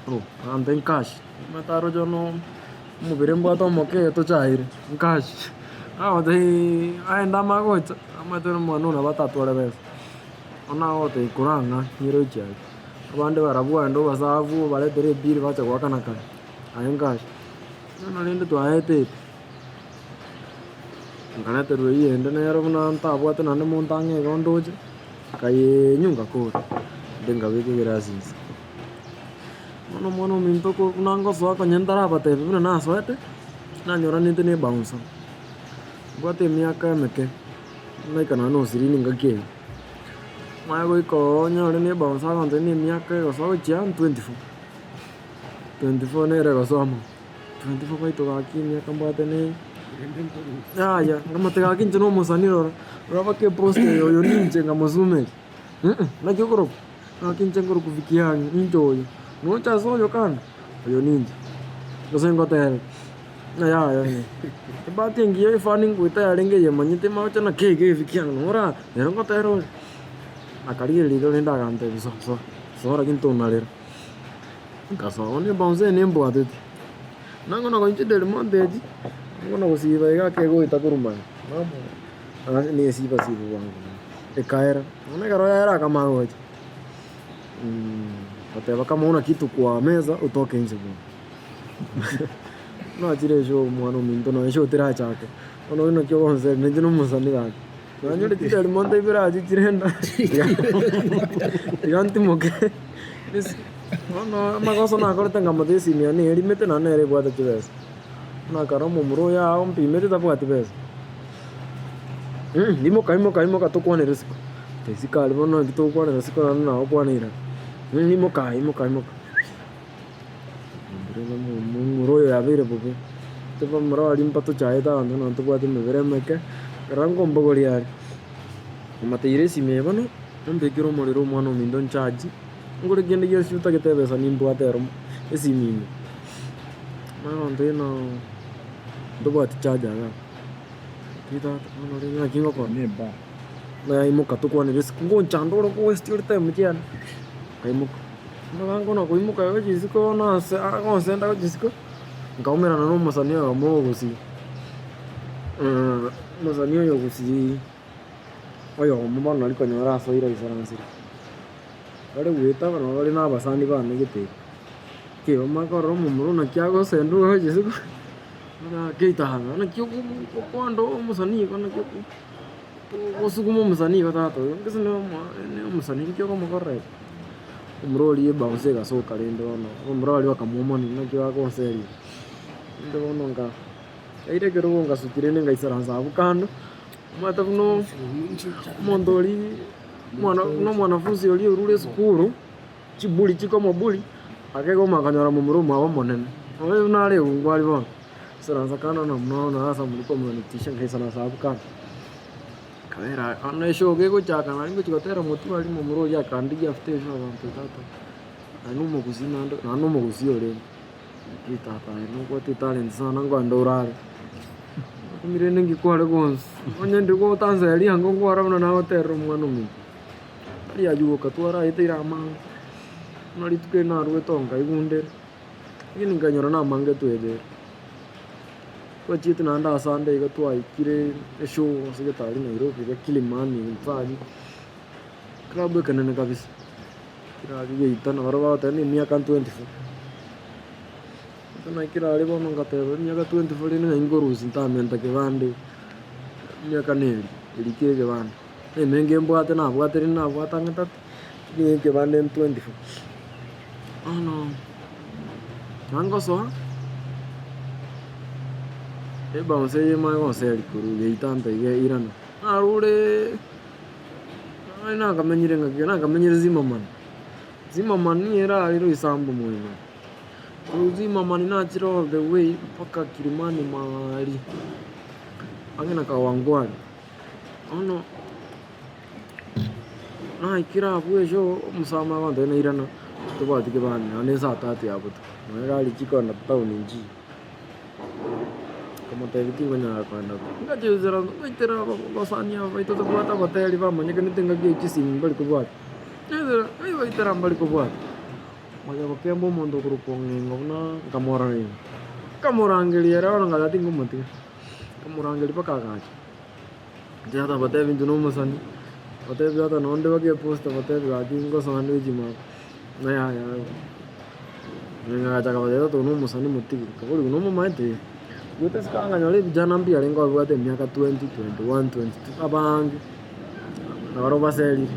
oh ante nkash, omanyete aroche bono omobere mbwate omoke tochaire, nkash. Agotebiiii aende amanye gocha, omanyete omwana oyo nabo atatware besa. Bono agotebia korang'a ng'ire gochia aria. Abande barabwo aende obasafu obaretere ebill bache goakana kare, aye nkash. Bono rende twaetete. Nkareterwa eyio ende nero buna ntabwate naende monto ang'e iga ondoche, nkayenywa ngakora, naende nkabeka egerasi inse. Bono omwana ominto ko buna ngosoa konya ntarabatebia buna nasoete, nanyoranete na ebouncer, mbwate emiaka emeke, naika nonye na osirini ngaki eyio. Manye goika oo onyore na ebouncer agontebia na emiaka egosoa gochia 24, 24 nere egosoa mono. 24 baito gaki emiaka mbwate ne yaya nkamotebia gaki inche nomosani rora, rora mpaka epost eye oyo ninche nkamosumeria naki okorokwa? Gaki inche nkorokwa Vikiang'i ninche oyo, nocha ase oyo kando, oyo ninche, gose ngotere ng'a yaya ebahati engiya efani ngoeta yarenge eyemanyete mache naki iga Vikiang'i noro aa nere ngotere ore, akarigereria iga rende agantebia soa soa soa lakini tonarera. Nkasoa bono ebouncer eye nembwatete, nang'o nagoinche Delmonte echi, nang'o nagosiba iga ake egoeta korwa magega, namoa nesiba siba bwango mono, ekaera, bono ekero yaera akamanya gocha goteba kama huna kitu kwa meza utoke nje bwana. Nachire eshow omwana ominto nonya eshow terachaka, bono oyio naki ogonseria nainche nomosani gaki. Nanyore Delmonte ibere achie chirenda tiga ntimoke bono amagoso nakorete nkamotebia esimi yane erimete naende nere ebwate chibesa, buna ekero omomura oyo aa ompimete tabwati besa, imoka imoka imoka tokwanere isiko, isiko aria bono naki togokwanera isiko naende nagokwaneire aa, imoka aye imoka imoka. Omomura oyo yabeire bobe, intwe bamura baria mbatochaete abanto buna ntobwate emebere emeke, ekero nkombogoria are, nkomoteberia esimi eye bono, ombekere omorero omwana ominto oncharge, ngore kende gionsi otagete ebesa nimbwate ero esimi ime. Bono agontebia ng'a ntobwati charger igaa, nki tata bono rende naki ngokora? Naimoka tokwanere isiko, ngonchanda ore ko waste ore time chiane, nkaimoka. Omogaka na koimoka gochia isiko bono ase agonsenda gochia isiko, nkaumerana na omosani oyomo o gusii, omosani oyo o gusii oyomo bono nari konyora asoire aisaransire. Bare goeta nabo bare na abasani bane gete iga, ki omanye korora omomura naki agosendwa gochia isiko, buna keitanga naki okoenda omosani igo naki Gosukuma omosani igo tata oyo, gose na omosani nki okomokorera iga? Omura oria ebounce egasoka rende bono, abamura baria bakamoumania naki bagonseria. Rende bono nka nkaira ekerogo ngasukia rende ngaisaransa abwo kando, omanyete buna omonto oria omwana buna omwanafunsi oria orure esukuru, chiburi chikomoburi, akegoma akanyora momura omwabo omonene, oyo buna are eungu aria bono. Nkasaransa kando na mono ase amatuko omonene nkasaransa abwo kando. Nkabera bono eshow gegochaka nari ngochia gotera motwe aria momura oria akandigia after eshow agantebia tata aye nomogusii naende naende nomogusii orenge, naki tata aye nobwate etalent sana nkogenda orare. Nakumia rende nki kware bonsi, onye ndi gotanseria ango nkwara buna nagoterera omwana ominto. Tari aywo oka twaraete ira amange, buna rituko eri narwete oo nkaigundera. Lakini nkanyora namange twebere. Twachiete naende ase ande iga twaikire eshow ase getari Nairobi iga Kilimani Mfali, club ekenene kabisa, kera aria geita nabo bagoteba na emiaka 24. Ekero naikire aria bono ngateba emiaka 24 rende ng'ai nkorusia ntamenta kebande, emiaka neri, eri ki ekebande, emenge mbwate nabwate rende nabwate ang'e tatu, nigo ekebande 24. Bono nangosoa, ebouncer eye emanye gonseria korwa geita nta iga irana, narureee nari nakamenyire ng'aki nakamenyire Zimmerman, Zimmerman nigo ere aria Roysambu moino. Korwa Zimmerman nachire all the way mpaka Kilimani maaria, ang'e na Kawangware. Bono. Naikire abwo esho omosama agontebia nairana, Tobwati kebande naende saa tatu ya botuko, nonya egari chikogenda town nchiyo. Nkamotebia tingonyara kogenda bo, ngachesera ngoitera abasani aba baito tobwate abateri bamanyekanete engaki eye chisimi mbari kobwata, nchesera ng'ai baitera mbari kobwata. Nkonya gokemba omonto okorokwa ong'engo buna nkamorora ime, nkamorangeria ere bono ngateba tingomotiga, nkamorangeria mpaka agacha. Inche tata mbatebi intwe na omosani, mbatebi tata nonde baka eposta mbatebi gaki ngosoa nde echimama, ng'a yaya ng'a agacha akabatebia tata oyo na omosani motige, nkaboria nomomaete eh. Goeta isiko nkanyora ebijana mbiarenge babwate emiaka 20, 21, 22 abange, nabarabwo baserire.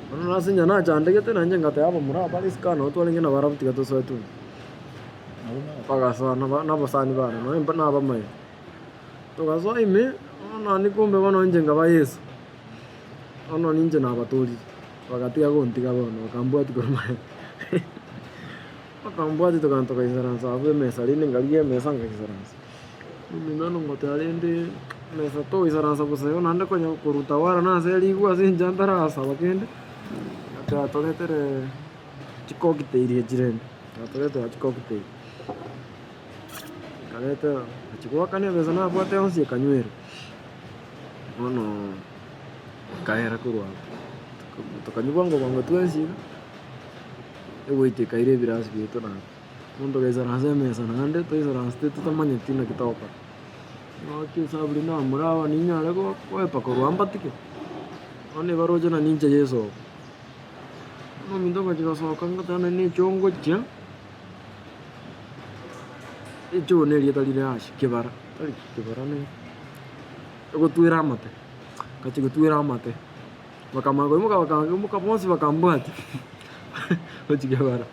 Bono ase inche nachandegete nainche ngateba abamura aba bare isiko aa nabo twarenge nabarabwo tiga tosoe twensi. Bagasoa naba nabasani bane nonye nabamaene. Togasoa ime, bono nani kumbe bono inche nkaba Yeso, bono ninche nabatorire, bagatiga gontiga bono bakambwatia korwa magega bakambwatia tokagenda togaisaransa abwo emesa rende nkarigia emesa ngaisaransa. Ominto bono ngoteba rende emesa togoisaransa bosa igo naende konya koruta wara nase rigwa ase inche ntarasaba kende, ngateba toretere chicocktail echi rende, gatoretera chicocktail. Nkareta ngachia goakana ebesa nabwate yonsi ekanywerwa, bono nkaera korwa abwo, tokanywa bwango bwango twensi iga, egoita ekaira ebirasi biaito naende. Bono togaisaransa emesa naende, toisaransete totamanyeti naki togokora. Ngocha esabu rende abamura aba ninyare koepa korwa mbatige, bono ebaroche ng'a ninche Yeso obo. Bono ominto ngochia gosoka ngoteba naende na echoo ngochia. Echoo na erieta rire ase kebara, tari kebara ne egotwera amate, ngachia gotwera amate, bakamanya koimoka bakaimoka bonsi bakambwatia gochia kebara.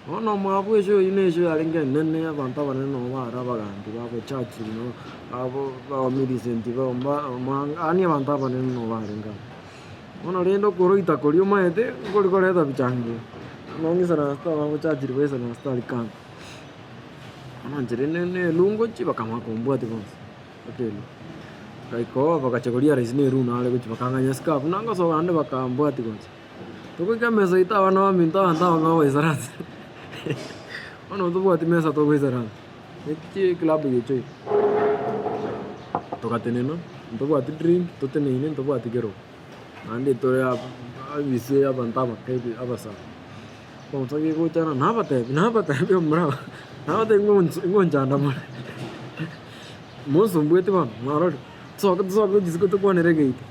Bono omwabo echoo eywo na echoo yarenge enene abanto abanene nabo bare abagambi babo Churchill no abo ba Millicent yaani abanto abanene nabo barenge abwo. Bono rende okoroita koria omanyete, nkori koreta bichangio, nong'isaransa abagochachiri baisaransa tari kando. Bono inche rende na elungu chi bakamanya kombwatia bonsi, mpaka elungu. Ngaika oo bagacha koria rahisi na elungu nare gochia bakang'anya isiko abwo, buna ngosoka naende bakambwatia gocha. Togoika emesa yaito abana baminto abanto abang'ao bagoisaransa bono ntobwati mesa togoisaransa, eki eclub gechwa iga. Togatenena, ntobwati drink, toteneine ntobwati kerogo, naende tore abise abanto abake abasae. Bono togegochana nabatebi nabatebi omura aba, nabatebi ng'onchanda more, monsumbueti bono mwarorire, tosoke tosoke gochia isiko tokwanere egeita.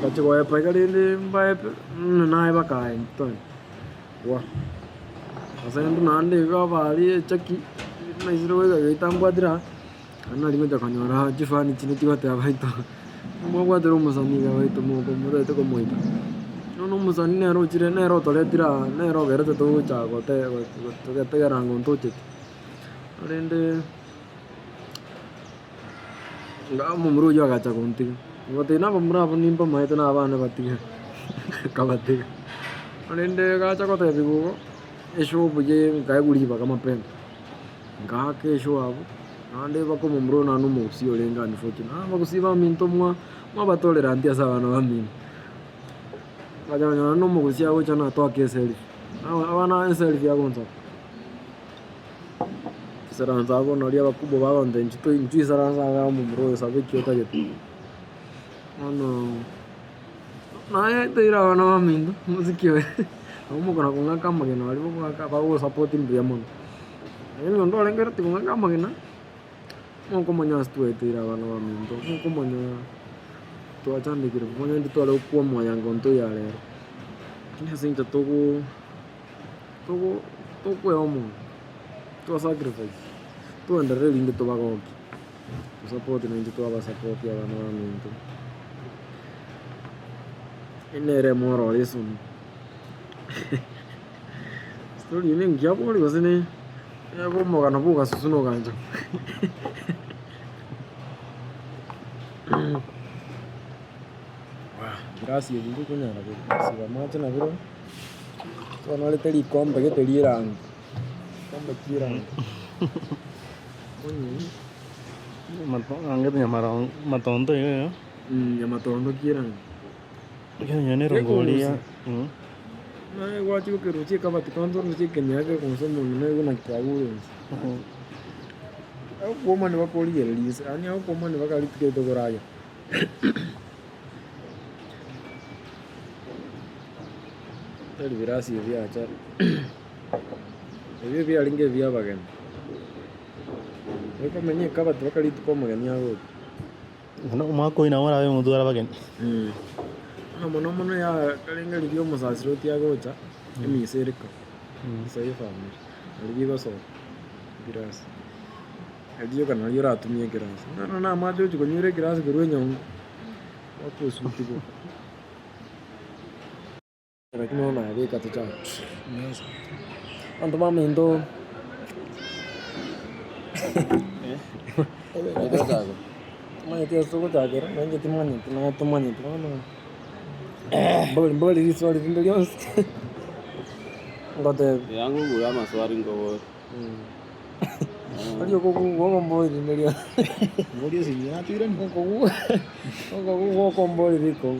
Ngachia goepa iga rende mbaepe, naye bakae toende. Gwa. Ase rende naende iga abaria echaki, naisire goika geita mbwatire aa, naende nari ngocha konyora chifani chinde chigoteba baito, mwabwatire omosani iga baito moko motaete komoita. Bono omosani nere ochire nere otoretire aa, nere ogerete togocha gote togetegera ng'a ntocheti. Korende omomura oyio agacha gontiga, ngotebi nabamura abwo nimbamaete na abana batige, nkabatiga. Korende gacha gotebiwa igo, eshopu ye nkaegwa ribaga mapema, ngaaka eshow abwo, naende mpaka omomura oyo naende omogusii orenge unfortunate, abagusii baminto mwa mwabatoleranti ase abana bamino. Ngacha konyora naende omogusii agocha natoake eselfie, abana eselfie agonsaba. Isaransa abwo nario abakubwa bagontebia inchu toi inchu isaransa iga omomura oyo saba eki otagete. Bono naye toira abana baminto omosiki oyo nabo mokona kong'aka amagena baria bogoaka bagogosapoti mbuya mono. Lakini onde orengereti kong'aka amagena, mokomanya ase twaeteire abana baminto, mokomanya twachandekire monya intwe tware gokwa omoyango ntoyo arero. Lakini ase eng'encho togo togo tokwea omoyo, twa sacrifice, toenderere erinde tobagokie, tosapoti naintwe twabasapoti abana baminto. Eyio nere emororo esoni story eye nengiya bori gose ne omogano bwa ogasusu na oganchogu. Egasi eye ndikonyara gosiba amache nabirobio. Twanyorete rikombe gete ri'erangi, rikombe ki'erangi. Angete nyamarongo matondo iga iga. Nyamatondo ki'erangi. Enyoni erongori ya. Naye gwachia gokerusia ekabati kwanza orusie ekenyoro kekonsa omong'ina oigwe naki kwagure inse. Agokwomani bakorigereria inse, yaani agokwomani mpaka rituko eri tokoragera. Tari birasi ebi biacha, ebio biarenge ebia abageni. Okomenya ekabati mpaka rituko omogeni agocha. Bono omwaka oyio nabo orabe omotware abageni. Bono mono mono yakarenge riria omosasiroti agocha, emisa ere ka, emisa ya efamiri, nario bigosoka ebirasi. Erio rioka nario oratumie ekerasi. Bono na amache ochia konywera ekerasi korwa enyongo, bakosutigwa. Lakini bono nabeka tochake mesa. Abanto baminto timanyeti ase togochakera na inche timanyeti naye tomanyeti bono mbori mbori riswali rinde rionsi ngotebia. Eanga ogure amaswali nkobore. Oria okogugwa okombori rinde rionsi Boria esimi yatoirani. okogugwa okogugwa okombori riko.